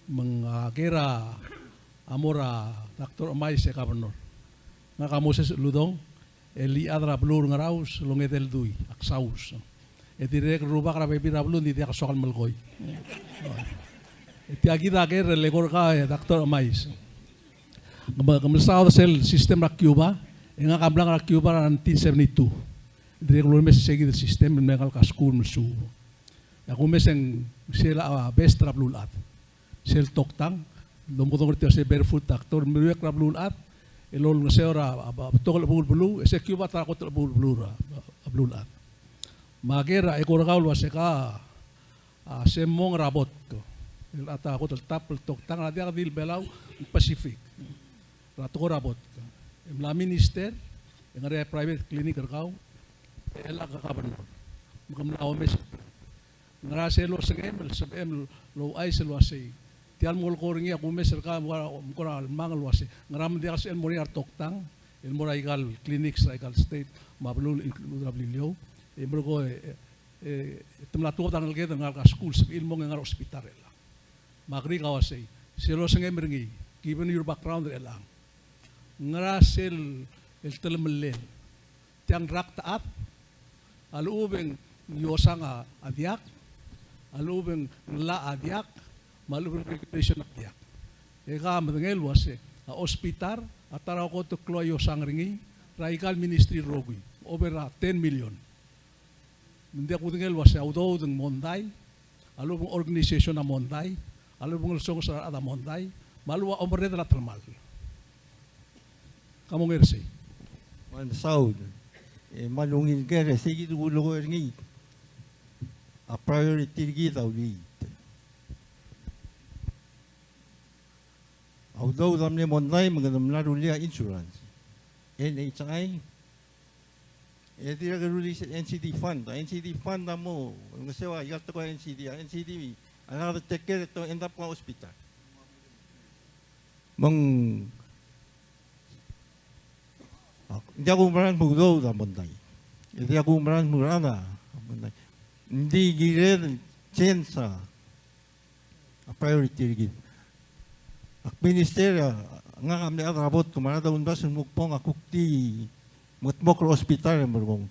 Me ng, a, ker a mo er a Doctor Chemais e Governor. Ngak a Moses Uludong, el chad er a beluu er a Ngaraus el ongedei el dui, a Ksaus. E dirrek el rubak er a bebil er a beluu, ng di diak el soak el melekoi. E tia kid a ker el eko er kau e Doctor Chemais. Ke me, ke mesaod er sel system er a Cuba, e ngak a mlak er a Cuba er a nineteen seventy-two. Dirrek el ulemes er se kid el system, el me ngalek a skuul me a lsuub. E a kumes e ng sel a best er a beluulechad. Sel toktang, el omekedong er tir a se barefoot doctor, el meriuekl er a beluulechad, el olengeseu er a, a, a betok el chebuul beluu, e se Cuba a ta er a kot el chebuul beluu er a, a, a beluulechad. Me a ker a eko er kau el ua se ka, a, se mong er a botk. el rechad a kot el tap el toktang, a diak di el Belau, Pacific. Er a tekoi er a vodka. E mla minister, e ngar er ngii a private clinic er kau, e chelecha a governor. Me ke mla omes. Ngera sel osengem el sebechem el ouchais el uasei, tia el molekoi er ngii a kumes er kau, me kora, me kora lmang el uasei, ngera me ng diak el sebechel el mo er ngii a retoktang el mo er aika el clinics er aika el state me a beluu el include er a Beliliou. E merekong e, e, e te mla tuobed a ngeleked el ngalek er a skuul, sebechir el mong e ngar er a hospital er chelechang. Me a kerik a uasei, sel osengem er ngii, given your background er chelechang, ngera sel, el telemellel? Tiang rakt a chad, a lechub e ng iosang a diak, a lechub e ng llach a diak, me a lechub e ng regulation a diak. E ke medengei el uasei, a hospital a ta er a kot el klou a iosang er ngii er aika el ministry el rokui, over a ten million. Me ng diak kudengei el uasei a udoud a mondai, a lechub e ng organization a mondai, a lechub e ng ngelsonges er a rechad a mondai, me a lechub a omerreder a telemall. Ka mong er sei. Kmal mesaul. E kmal ungil ker, e sei kid a kulekoi er ngii. A priority er kid a uliit. A udoud a mle mondai me kede mla rullii a insurance. N H I, e dirrek el rullii sel N C D fund. A N C D fund a mo olengeseu a ika el tekoi er a N C D. A N C D a ngar er a take care e te end up ko er a hospital. Me ng, a, ng diak kumerang el kmo udoud a mondai. E diak kumerang el kmo rechad a mondai. Ng di kired el change a a priority er kid. Ak minister, a, ngak a mle chad er a vodka, me a rechad a uldasu el kmo kbong, a kuk di mengedmokl er a hospital e merekong.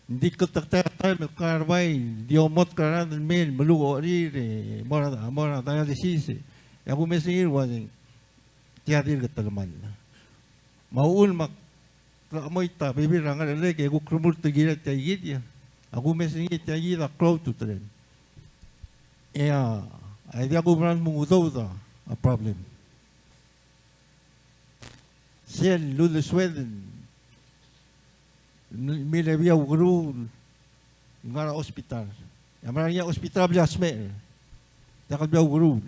Ng di klteketai a taem el kar bai, di omotk er a rechad el mei el meluk a ocherir, e mo er a, mo er a dialysis, e a kumes er ngii el uaseng, tia dirk telemall. Me a uchul me ak Tla mo ita bebil er a ngerchelek e kuk remurt el kirel tia kid ia. A kumes er ngii tia kid a klou a ultutelel. E a, a diak kumerang el kmo ng udoud a problem. Sel uldesued el mil-, milebii a ukeruul el ngar er a hospital. E a mera er ngii a hospital a bla smecher. Diak el bla ukeruul.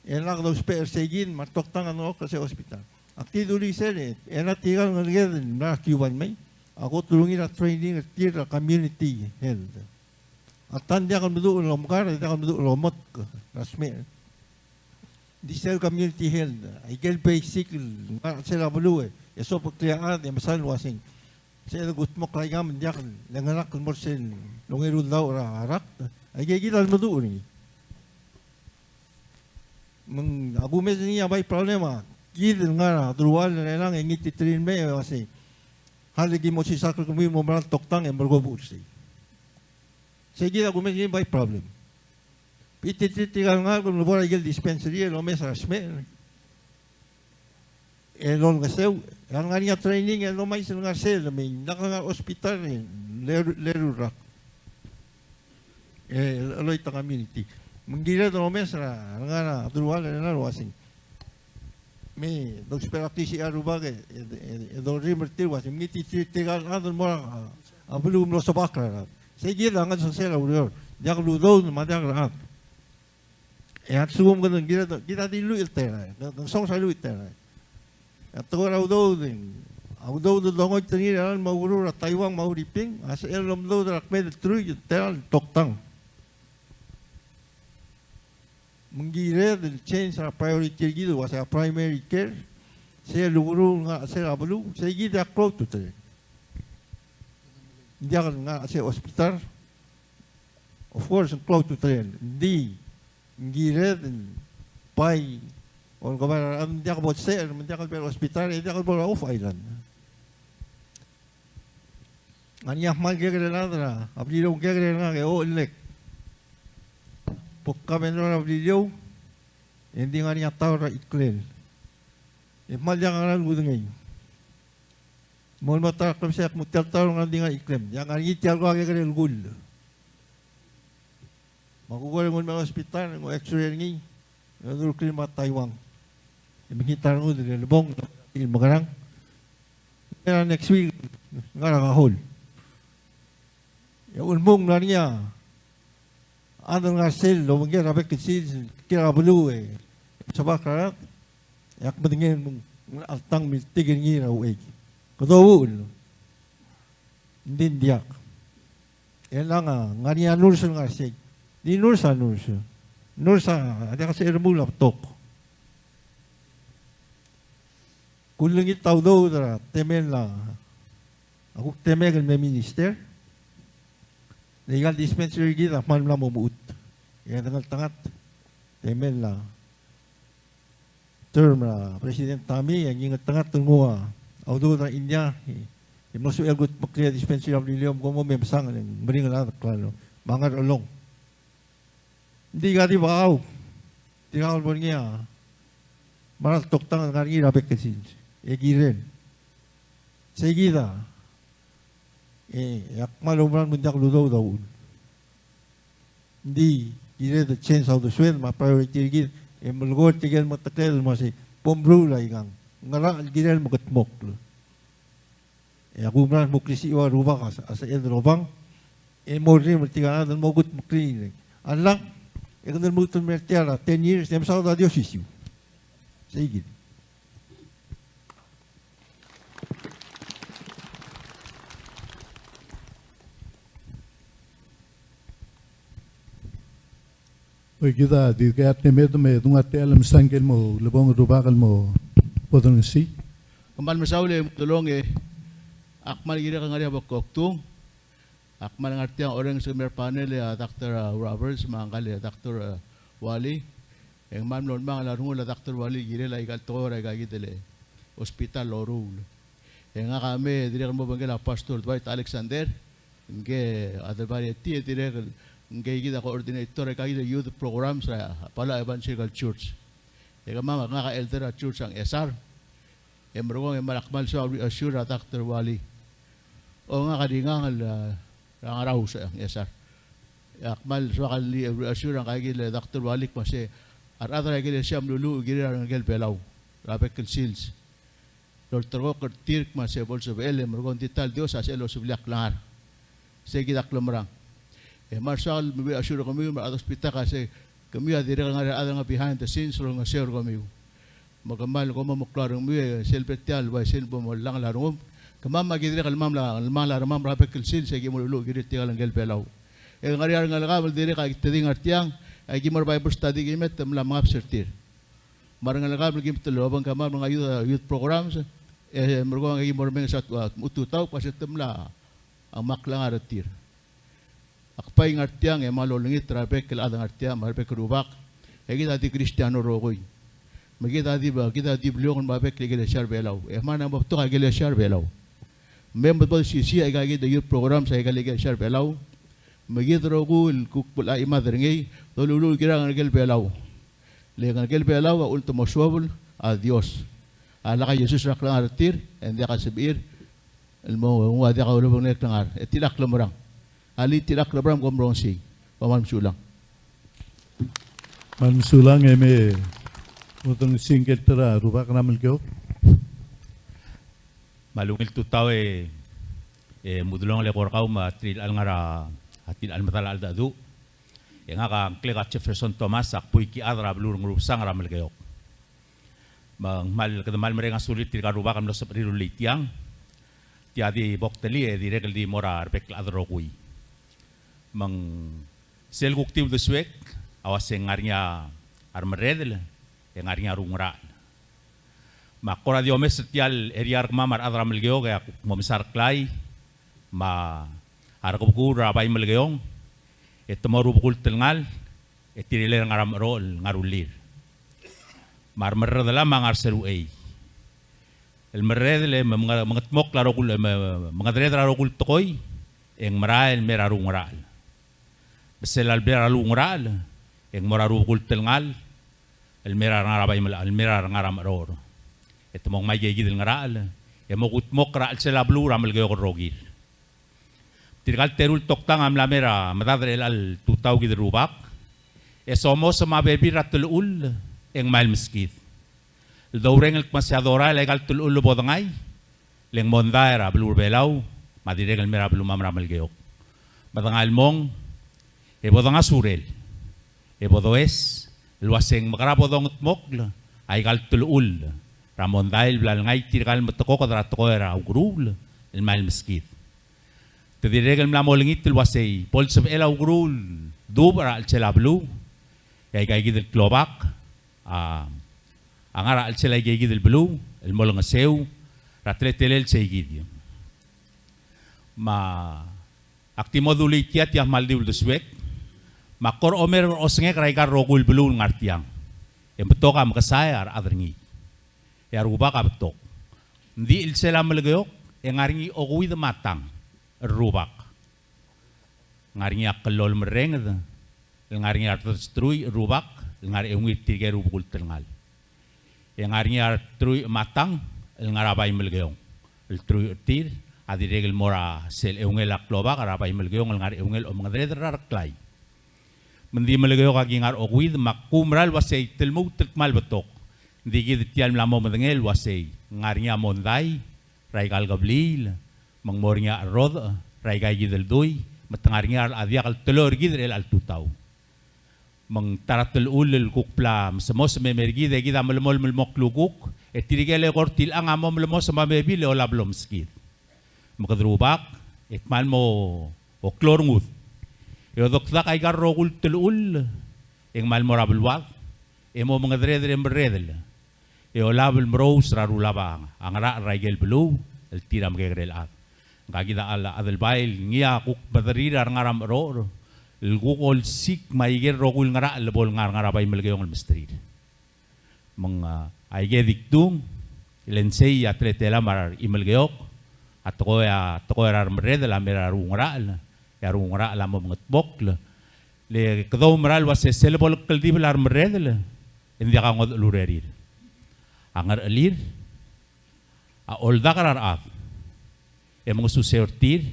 E lak dousbech er sei kid me a retoktang a dengchokl er sei hospital. Ak di dulii sel, e, e a tirka el ngeleked el mla er a Cuba el mei, a kot el ungil a training er tir er a community health. A ta ng diak el meduch el omekar, diak el meduch el omotk er a smecher. Di sel community health, aike el basic el ngar er a chelsel a beluu e, e sobeklii a chad e mesang el uaseng, sel kudmokl aikang me ng diak lengelakl el mo er sel ongeru el daoch er a rakt. Aike kid a lemeduch er ngii. Me ng, a kumes er ngii a bai problem a kid el ngar er a deruchall er chelechang e ngiltiterir el mei e uasei, a le ki mo sisakl er kemiu el mo mera el toktang e merekong e buch er sei. Sei kid a kumes er ngii a bai problem. Bititerir tirka el ngalek el mle bo er a ikel dispensary el omes er a smecher el olengeseu, e a lengar er ngii a training el lomais el ngar er sel, me ng diak el ngar er a hospital e leru, leru el rak. E, el, el cheloit a community. Me ng kired el omes er a, el ngar er a deruchall er chelechang el uaseng, me dousbech er a T C R a rubak e, e, e, e dorrimel er tir el uaseng, me ngiltiterir tirka el chad el mo er a, a beluu el mlo sebechakl er a rechad. Sei kid a ngesonges er a ureor. Diak el udoud me a diak el chad. E a lsekum kede ng kired, kid a di lluich el terael, kede ng songes a lluich el terael. E a tekoi er a udoud, a udoud el dongoit er ngii er a ralm me a ukeruul er a Taiwan me a Uriping, a sebechel el omdoud er a kmeed el truich el terael el toktang. Me ng kired el change er a priority er kid el uasei a primary care, sel ukeruul el ngar er a chelsel a beluu, sei kid a klou a ultutelel. Ng diak el ngar er a chelsel a hospital. Of course, ng klou a ultutelel. Ng di, ng kired el bai, olkebai er a rechad me ng diak bo lsecher, me ng diak el bo er a hospital, e diak el bo er a off island. Ng ngar er ngii a kmal kekerei el chad er a Beliliou, kekerei er ngak e ochellek. Bo governor er a Beliliou, e ng di ngar er ngii a tower er a Iklel. E kmal diak a ngera el kudengei. Mo lmo ta er a klebesei e ak mo tia el tower e ng di ngar er a Iklem. Diak ngar er ngii tia el ko a kekerei el kull. Me a kuk er ngii el mei er a hospital, e ng X-ray er ngii, e dirk clear me a Taiwan. E mekngit a rengud el lebong, el mekerang. E a next week, ngar er a Kajol. E a ulemung ng mla er ngii a, chad el ngar er sel obengkel er a bek el sils, kiei er a beluu e sebechek er a rechad, e ak medengei el mo alta el miltik er ngii er a uchei. Kede uchul. Ng di ng diak. E ng ngar er ngii a nurse el ngar er sei. Di nurse a nurse. Nurse a diak a sebechel el remuul a betok. Kulengit a udoud er a temel a, a kuk temel el me minister. Le aika el dispensary er kid a kmal mla mo mechut. E a dengeltengat temel a term er a President Tommy, e ng ngeltengat el nguu a udoud er a India, e, e mlo sebechel el kudmeklii a dispensary er a Beliliou, kom mo me mesang e ng meringel a chad el klalo. Me a Ngerchelong. Ng di aika di bechachau. Tirka el bo er ngii a mera el toktang el ngar er ngii er a bek el sils. E kirel. Sei kid a, e, e ak kmal oumerang me ng diak el udoud a uchul. Ng di kired el change a uldesued me a priority er kid, e melekoi er tirke el mengeteklel el mo sei, bo mruul aikang. Ngera el kirel el mekedmokl. E a kumerang el mo klisichii a Rubak a se-, a sebeched el obang, e mo orrimel er tirka el chad el mo kudmeklii. A lak, e kede lmuut el mer tia er a ten years, e mesaod a di osisiu. Sei kid. Oi, kid a di kea temed me dung a techall me sang el mo ulebongel Rubak el mo bo dorengesii. Kmal mesaul e Mudelong e ak kmal kirek el ngar er ngii a bo kuk kdung. Ak kmal ngar tiang orrenges er kemiu er a panel e a Doctor, a, Roberts me a ngkal e a Doctor, a, Wally. E ng kmal mlo lmangel a rengul a Doctor Wally el kirel aika el tekoi er aika kid el hospital el loruul. E ngak a mei e dirrek el mo obengkel a Pastor Dwight Alexander, ngke a Adelbairetii, e dirrek el ngke kid a coordinator er aika kid el youth programs er a Palau Evangelical Church. E kemam, ngak a elder er a church er a Ngchesar. E merekong e kmal ak kmal soak el reassure er a Doctor Wally. O ngak a di ngang el, a, er a Ngaraus er a Ngchesar. E ak kmal soak el reassure er ngka kid el Doctor Wally el kmo se a rechad er a ikelesia a meluluuch el kirir a rengelekel Belau er a bek el sils. Lolterekokl er tir el kmo se bo lsebechel e merekong, ng di ta el Dios a sebechel el osebelii a klengar. Sei kid a klemerang. E kmal soak el reassure er kemiu me a rechad er a hospital el kmo se kemiu a dirrek el ngar er a rechad el ngar behind the scenes el olengeseu er kemiu. Me kemam a kmal mo klou a rengmiu e sel bo er tia el uaisei el bo molangel a rengum. Kemam a ki dirrek el mla, mla, mla er a rengmam er a bek el sils e ki mo luluuch el kirir tirka el rengelekel Belau. E ngar er ngii a rengelekab el dirrek a ki tedei ngar tiang, e ki mo er a Bible study, ki me te mla mengaps er tir. Me a rengelekab el ki me te obengkemam el ngar er a youth, youth programs, e merekong e ki mo remenges a tutau, kmo se te mla, a, ngmai a klengar er tir. Ak bai ngar tiang e kmal olengit er a bek el chad el ngar tiang me a rebek el rubak. E kid a di Kristiano el rokui. Me kid a di, kid a di bliongel me a bek el ikelesia er a Belau. E kmal ng mo betok a ikelesia er a Belau. Me bo lsisii aika kid el youth programs er aika el ikelesia er a Belau. Me kid el rokui el kuk bo lechimad er ngii, doluluuch el kirir a rengelekel Belau. Le rengelekel Belau a uchul me te mo suobel a Dios. A lak a Jesus er a klengar er tir, e ng diak a sebechir el mo nguu a diak a ulebengel el klengar. E tia a klemerang. Alii, tia a klemerang, kom rongesii. Kom kmal mesulang. Kmal mesulang e me mo dorengesii ngike el ta er a rubak er a Melekeok. Me a ungil tutau e, e Mudelong el eko er kau me a tirke el ngar er a, a tirke el medal a cheldecheduch. E ngak a ngklek a Jefferson Thomas, ak buik el chad er a beluu er a Ngerubsang er a Melekeok. Me ng kmal, kede kmal mereng a sulir tirka el rubak el mlo sebechir el rullii tiang. Tia di boktelii e dirrek el di mo er a rebek el chad el rokui. Me ng sel kuk di uldesuek a uase ng ngar er ngii a remerredel e ng ngar er ngii a reungerachel. Me ak kora di omes er tia el area er kemam a rechad er a Melekeok e ak mo mesa er Klai me a Rekebekuul er a Bai Melekeong, e te mo rubekult el ngalek, e tirelii a ngar er a Mecherochel el ngar er a Ullir. Me a remerredel a me a ngar er se er uchei. El merredel e me, menge-, mengedmokl a rokui el, me, me, mengedereder a rokui el tekoi, e ng merael el me er a reungerachel. Me sel lebo er a reungerachel, e ng mo er a rubekult el ngalek, el me er a rengar er a Bai Mele-, el me er a rengar er a Mecherochel. E te mo ngmai aike kid el ngerachel, e mo kudmokl er a chelsel a beluu er a Melekeok el rokir. Tirka el teru el toktang a mla mer a medad er chelecha el tutau kid el rubak, e somos me a bebil er a telechull e ng mei el meskid. El doureng el kmo se a dorael aika el telechull el bo dengai, le ng mondai er a beluu er a Belau, me a dirrek el mer a beluam er a Melekeok. Me dengai el mong, E bo dongasurel, e bo does el uaseng mekera bo dongedmokl aika el telechull er a mondai el bla lengai tirka el metekoked er a tekoi er a ukeruul el mei el meskid. Te dirrek el mla mo olengit el uasei bo lsebechel a ukeruul dubech er a chelsel a beluu, e aika kid el klobak a, a ngar er a chelsel aika kid el beluu el mo olengeseu er a teletelel sei kid. Me ak di mo dulii tia, tia kmal di uldesuek, me ak kora omer er a osengek er aika el rokui el beluu el ngar tiang. E ng betok a mekesai a rechad er ngii, e a Rubak a betok. Ng di chelsel a Melekeok e ng ngar er ngii a okeuid me a tang el rubak. Ng ngar er ngii a kllolem el renged el ngar er ngii a redechedecheduch el rubak el ngar er a eungel tirke el rubekul telengal. E ng ngar er ngii a reteruich me a tang el ngar er a bai Melekeong. El teruich er tir a dirrek el mo er a sel eungel a klobak er a bai Melekeong el ngar er a eungel a omengedereder er a Reklai. Me ng di Melekeok a ki ngar er a okeuid, me ak oumera el uasei te lmuut el kmal betok. Ng di kid tia el mla mo medengei el uasei ng ngar er ngii a mondai er aika el kebliil, me ng mo er ngii a cherrodech er aika kid el dui, me te ngar er ngii a rechad a diak el teloi er kid er chelecha el tutau. Me ng ta er a telechull el kuk bla mesemos me mei er kid e kid a melemolem el mo klukuk, e tirke el eko er tilechang a mo melemos me a bebil e olab el omeskid. Me kede rubak e kmal mo klou a rengud. E odekedak aika el rokui el telechull e ng kmal mo er a beluad e mo mengedereder e merredel e olab el merous er a rulab a ngerachel er aike el beluu el tir a mekekerei el chad. Ngka kid a chad el bai el ngii a kuk mederir a rengar er a mecherocher el kuk olsik me aike el rokui el ngerachel el bo lengar er a bai Melekeong el mesterir. Me ng, a, aike di kdung, e le ng sei a teletelam a Melekeok a tekoi, a tekoi er a remerredel a mei er a rengul ngerachel, e a rengul ngerachel a mo mengedmokl. Le kede oumera el uasei sel bo lekldibel a remerredel e ng diak a ngodech el urerir. A ngerechelir a oldak er a rechad e mengesuseu er tir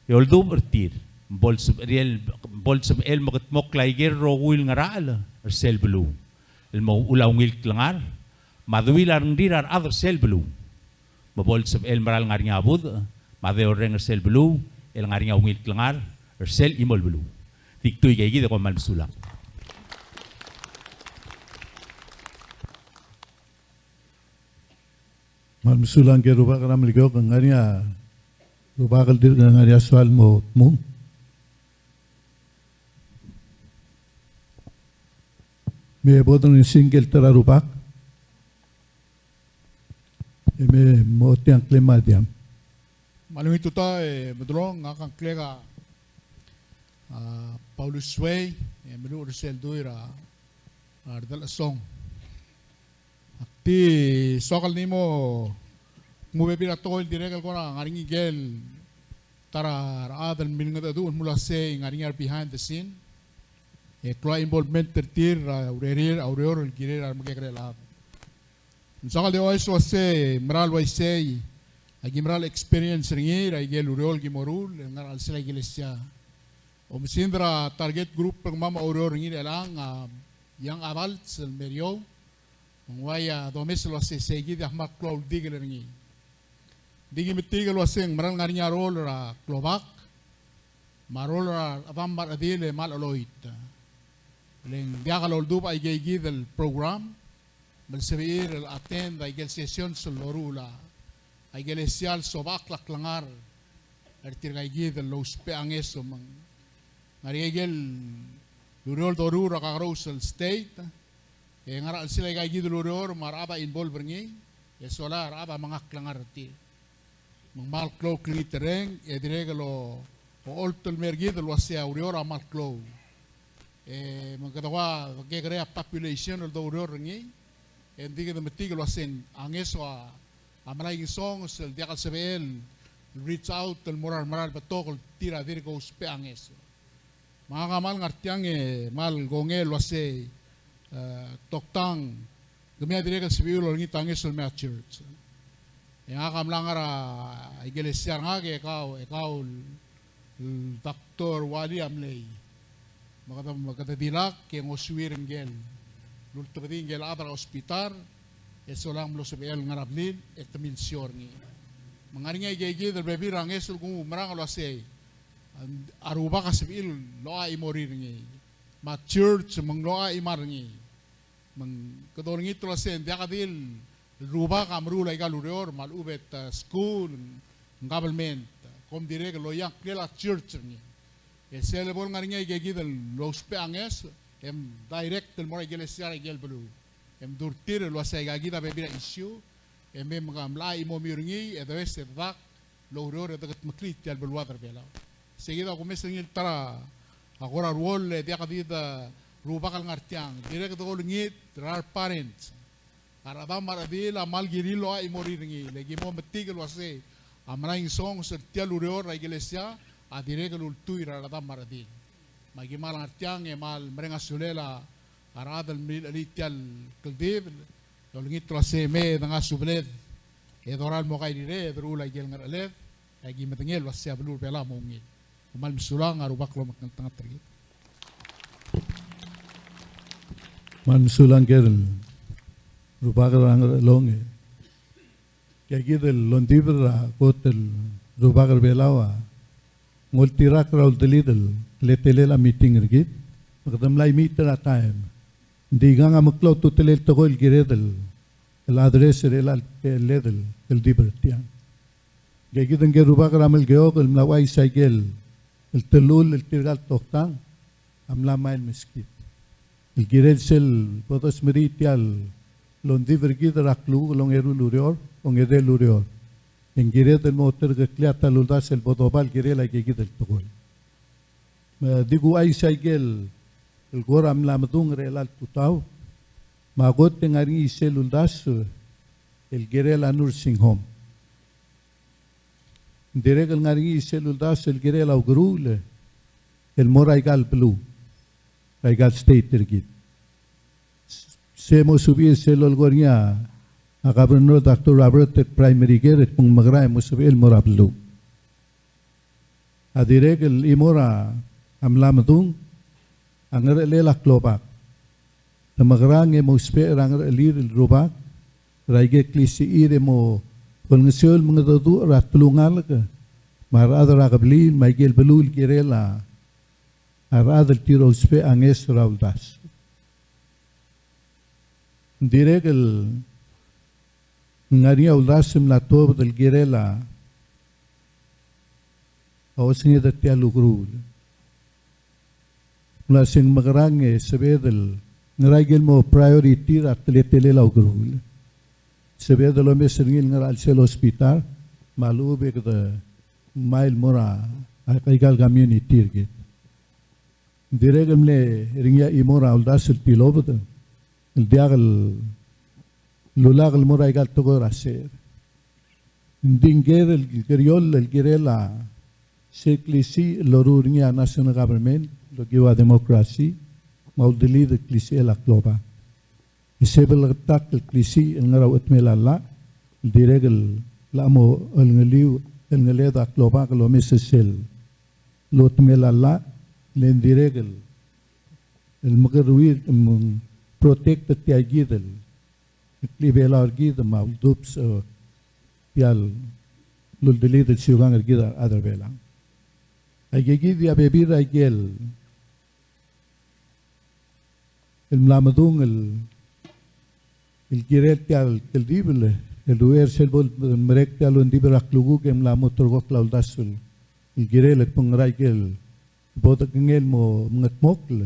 e oldubech er tir, bo lsebechel, bo lsebechel mekedmokl aike el rokui el ngerachel er sel beluu el mo uchul a ungil klengar me a duil a rengrir a rechad er sel beluu. Me bo lsebechel mera el ngar er ngii a budech me a deurreng er sel beluu el ngar er ngii a ungil klengar er sel chimo el beluu. Di kdu aike kid e kom kmal mesulang. Kmal mesulang ngike el rubak er a Melekeok. Ng ngar er ngii a rubak el dirk ngar er ngii a soal el mo dmung? Me bo dongesii ngike el ta er a rubak e me mo tiang klem a diam. Me a ungil tutau e Medelong, ngak a ngklek a, a, Paulus Suei, e meluchel er sel dui er a, a, Redelchesong. Ak di soak el di mo nguu bebil a tekoi el dirrek el kora ngar er ngii ngike el ta er a rechad el milengedecheduch el mlo uasei ngar er ngii a re behind the scene e klou a involvement er tir er a urerir, a ureor el kirel a remekekerei el chad. Ng soak el di ouchais el uasei, mera el uaisei, aki mera el experience er ngii er aike el ureor el ki mo ruul el ngar er a chelsel a ikelesia. Oumesingd er a target group el kemam a oureor er ngii er chelechang a young adults el me er eou, me ng uai a domes el uasei sei kid a kmal klou a uldikel er ngii. Ng di ki metik el uasei ng mera el ngar er ngii a rol er a klobak me a rol er a rechedam me a rechedil e kmal cheloit. Le ng diak loldubech aike kid el program me le sebechir el attend aike el sessions el loruul a ikelesia el sobechakl a klengar er tirka kid el lousbech a ngeso. Me ng ngar er ngii aike el ureor el doruul er a kakerous el state, e ngar er a chelsel aika kid el ureor me a rechad a involve er ngii, e sola e a rechad a menga a klengar er tir. Me ng kmal klou a klengiterreng, e dirrek el o, ocholt el mer kid el uasei a ureor a kmal klou. E me kede ua kekerei a population el doureor er ngii, e ng di kede metik el uasei a ngeso a, a mera el ngesonges el diak el sebechel el reach out el mo er a remera el betok el tir a dirk ousbech a ngeso. Me ngak a kmal ngar tiang e kmal kongei el uasei, e, toktang, kemiu a dirrek el sebechiu el olengit a ngeso el mei a church. E ngak a mla ngar er a ikelesia er ngak e kau, e kau el, el Doctor Wally a mlei. Me kede, me kede dilak e ngosuir ngike el ultebedii ngike el chad er a hospital, e solang mlo sebechel el ngar er a blil, e te milsiou er ngii. Me ng ngar er ngii aike kid el bebil er a ngeso el kumerang el uasei A rubak a sebechir el locha chimorir er ngii. Me a church me ng locha chimar er ngii. Me ng kede olengit el uasei ng diak di el rubak a meruul aika el ureor me a lechub e te school, ng government. Kom dirrek el loia ngklel a church er ngii. E sel bo lengar er ngii aika kid el lousbech a ngeso, e direct el mo er a ikelesia er aike el beluu. E mdu er tir el uasei aika kid a bebil er a issue, e me mla chimomiu er ngii, e does e dak, el oureor e dekedmeklii tia el beluad er Belau. Sei kid a kumes er ngii el ta er a kora ruoll e diak di de rubak el ngar tiang. Dirrek de olengit er a re parents. A rechedam me a rechedil a kmal kirir el locha chimorir er ngii. Le ki mo metik el uasei a meraing songs er tia el ureor er a ikelesia a dirrek el ultuil er a rechedam me a rechedil. Me aki kmal ngar tiang e kmal mereng a sulel a a rechad el mlil chelii tia el kldibel, e olengit el uasei me dengai a subeled e dorael el mo kairirei e deruul aike el ngercheled, e aki medengei el uasei a beluu er Belau a mo ungil. Kmal mesulang, a rubak lomekngeltengat er kid. Kmal mesulang kid el rubak er a Ngerchelong e Tia kid el ongdibel er a kot el rubak er Belau a ng oltirakl er a uldelid el teletelel a meeting er kid. Me kede mla meet er a taem. Ng di ikang a meklou a ultutelel tekoi el kired el, el address er chelecha el teletelel el kldibel er tiang. Tia kid ngike el rubak er a Melekeok el mla ouchais aike el telul el tirka el toktang a mla mei el meskid el kirel sel bo dosmerii tia el ongdibel er kid er a klukuk el ongeru el ureor, ongedei el ureor. E ng kired el mo terkeklii a ta el uldasu el bo doba el kirel aike kid el tekoi. Me di kuchais aike el kora mla medung er chelecha el tutau, me a kot e ng ngar er ngii sel uldasu el kirel a nursing home. Ng dirrek el ngar er ngii sel uldasu el kirel a ukeruul el mo er aika el beluu, er aika el state er kid. Se mo subii sel lolekoi er ngii a Governor Doctor Robert el primary care el kmo ng mekerang e mo sebechel el mo er a beluu. A dirrek el chimo er a mla medung a ngerchelel a klobak. Te mekerang e mo ousbech er a ngerchelir el rubak er aike el klisichir e mo olengeseu el mengedecheduch er a telungalek me a rechad er a kebliil me aike el beluu el kirel a rechad el tir a ousbech a ngeso er a uldasu. Ng dirrek el ngar er ngii a uldasu el mla tuobed el kirel a osenged er tia el ukeruul. Ng mla se ng mekerang e sebeched el ngera aike el mo priority er a teletelel a ukeruul. Sebeched el omes er ngii el ngar er a chelsel hospital me a lechub e kede ngmai el mo er a aika el community er kid. Ng dirrek el mle er ngii a chimo er a uldasu el tilobed el diak el lulak el mo er aika el tekoi er a secher. Ng di ngker el keriol el kirel a sel klisiich el loruul er ngii a national government el okiu a democracy me a uldelid el klisichel a klobak. E se beleketakl el klisiich el ngar er a uchetemel a llach el dirrek el locha mo olengeliu el ngeled a klobak el omes er sel uchetemel a llach, le ng dirrek el, el mekeruir, mm, protect er tia kid el klebelau er kid me a uldubs, e, tia el uldelid el siukang er kid a rechad er Belau. Aike kid a bebil er aike el el mla medung el, el kirel tia el kldibel el, el uaisei el bo el merek tia el ongdibel er a klukuk e ng mla mo ulterekokl a uldasu el, el kirel el kmo ngera aike el bo dekengei el mo mengedmokl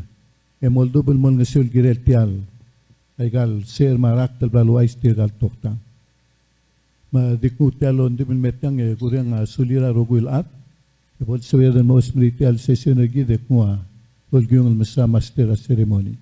e mo oldubel el mo olengeseu el kirel tia el, aika el secher me a rakt el bla luchais tirka el toktang. Me a di kuk tia el ongdibel el mei er tiang e kureng a sulir a rokui el chad. E bo lsebeched el mo ousmerii tia el session er kid e kuk a olkiung el mesa master er a ceremony.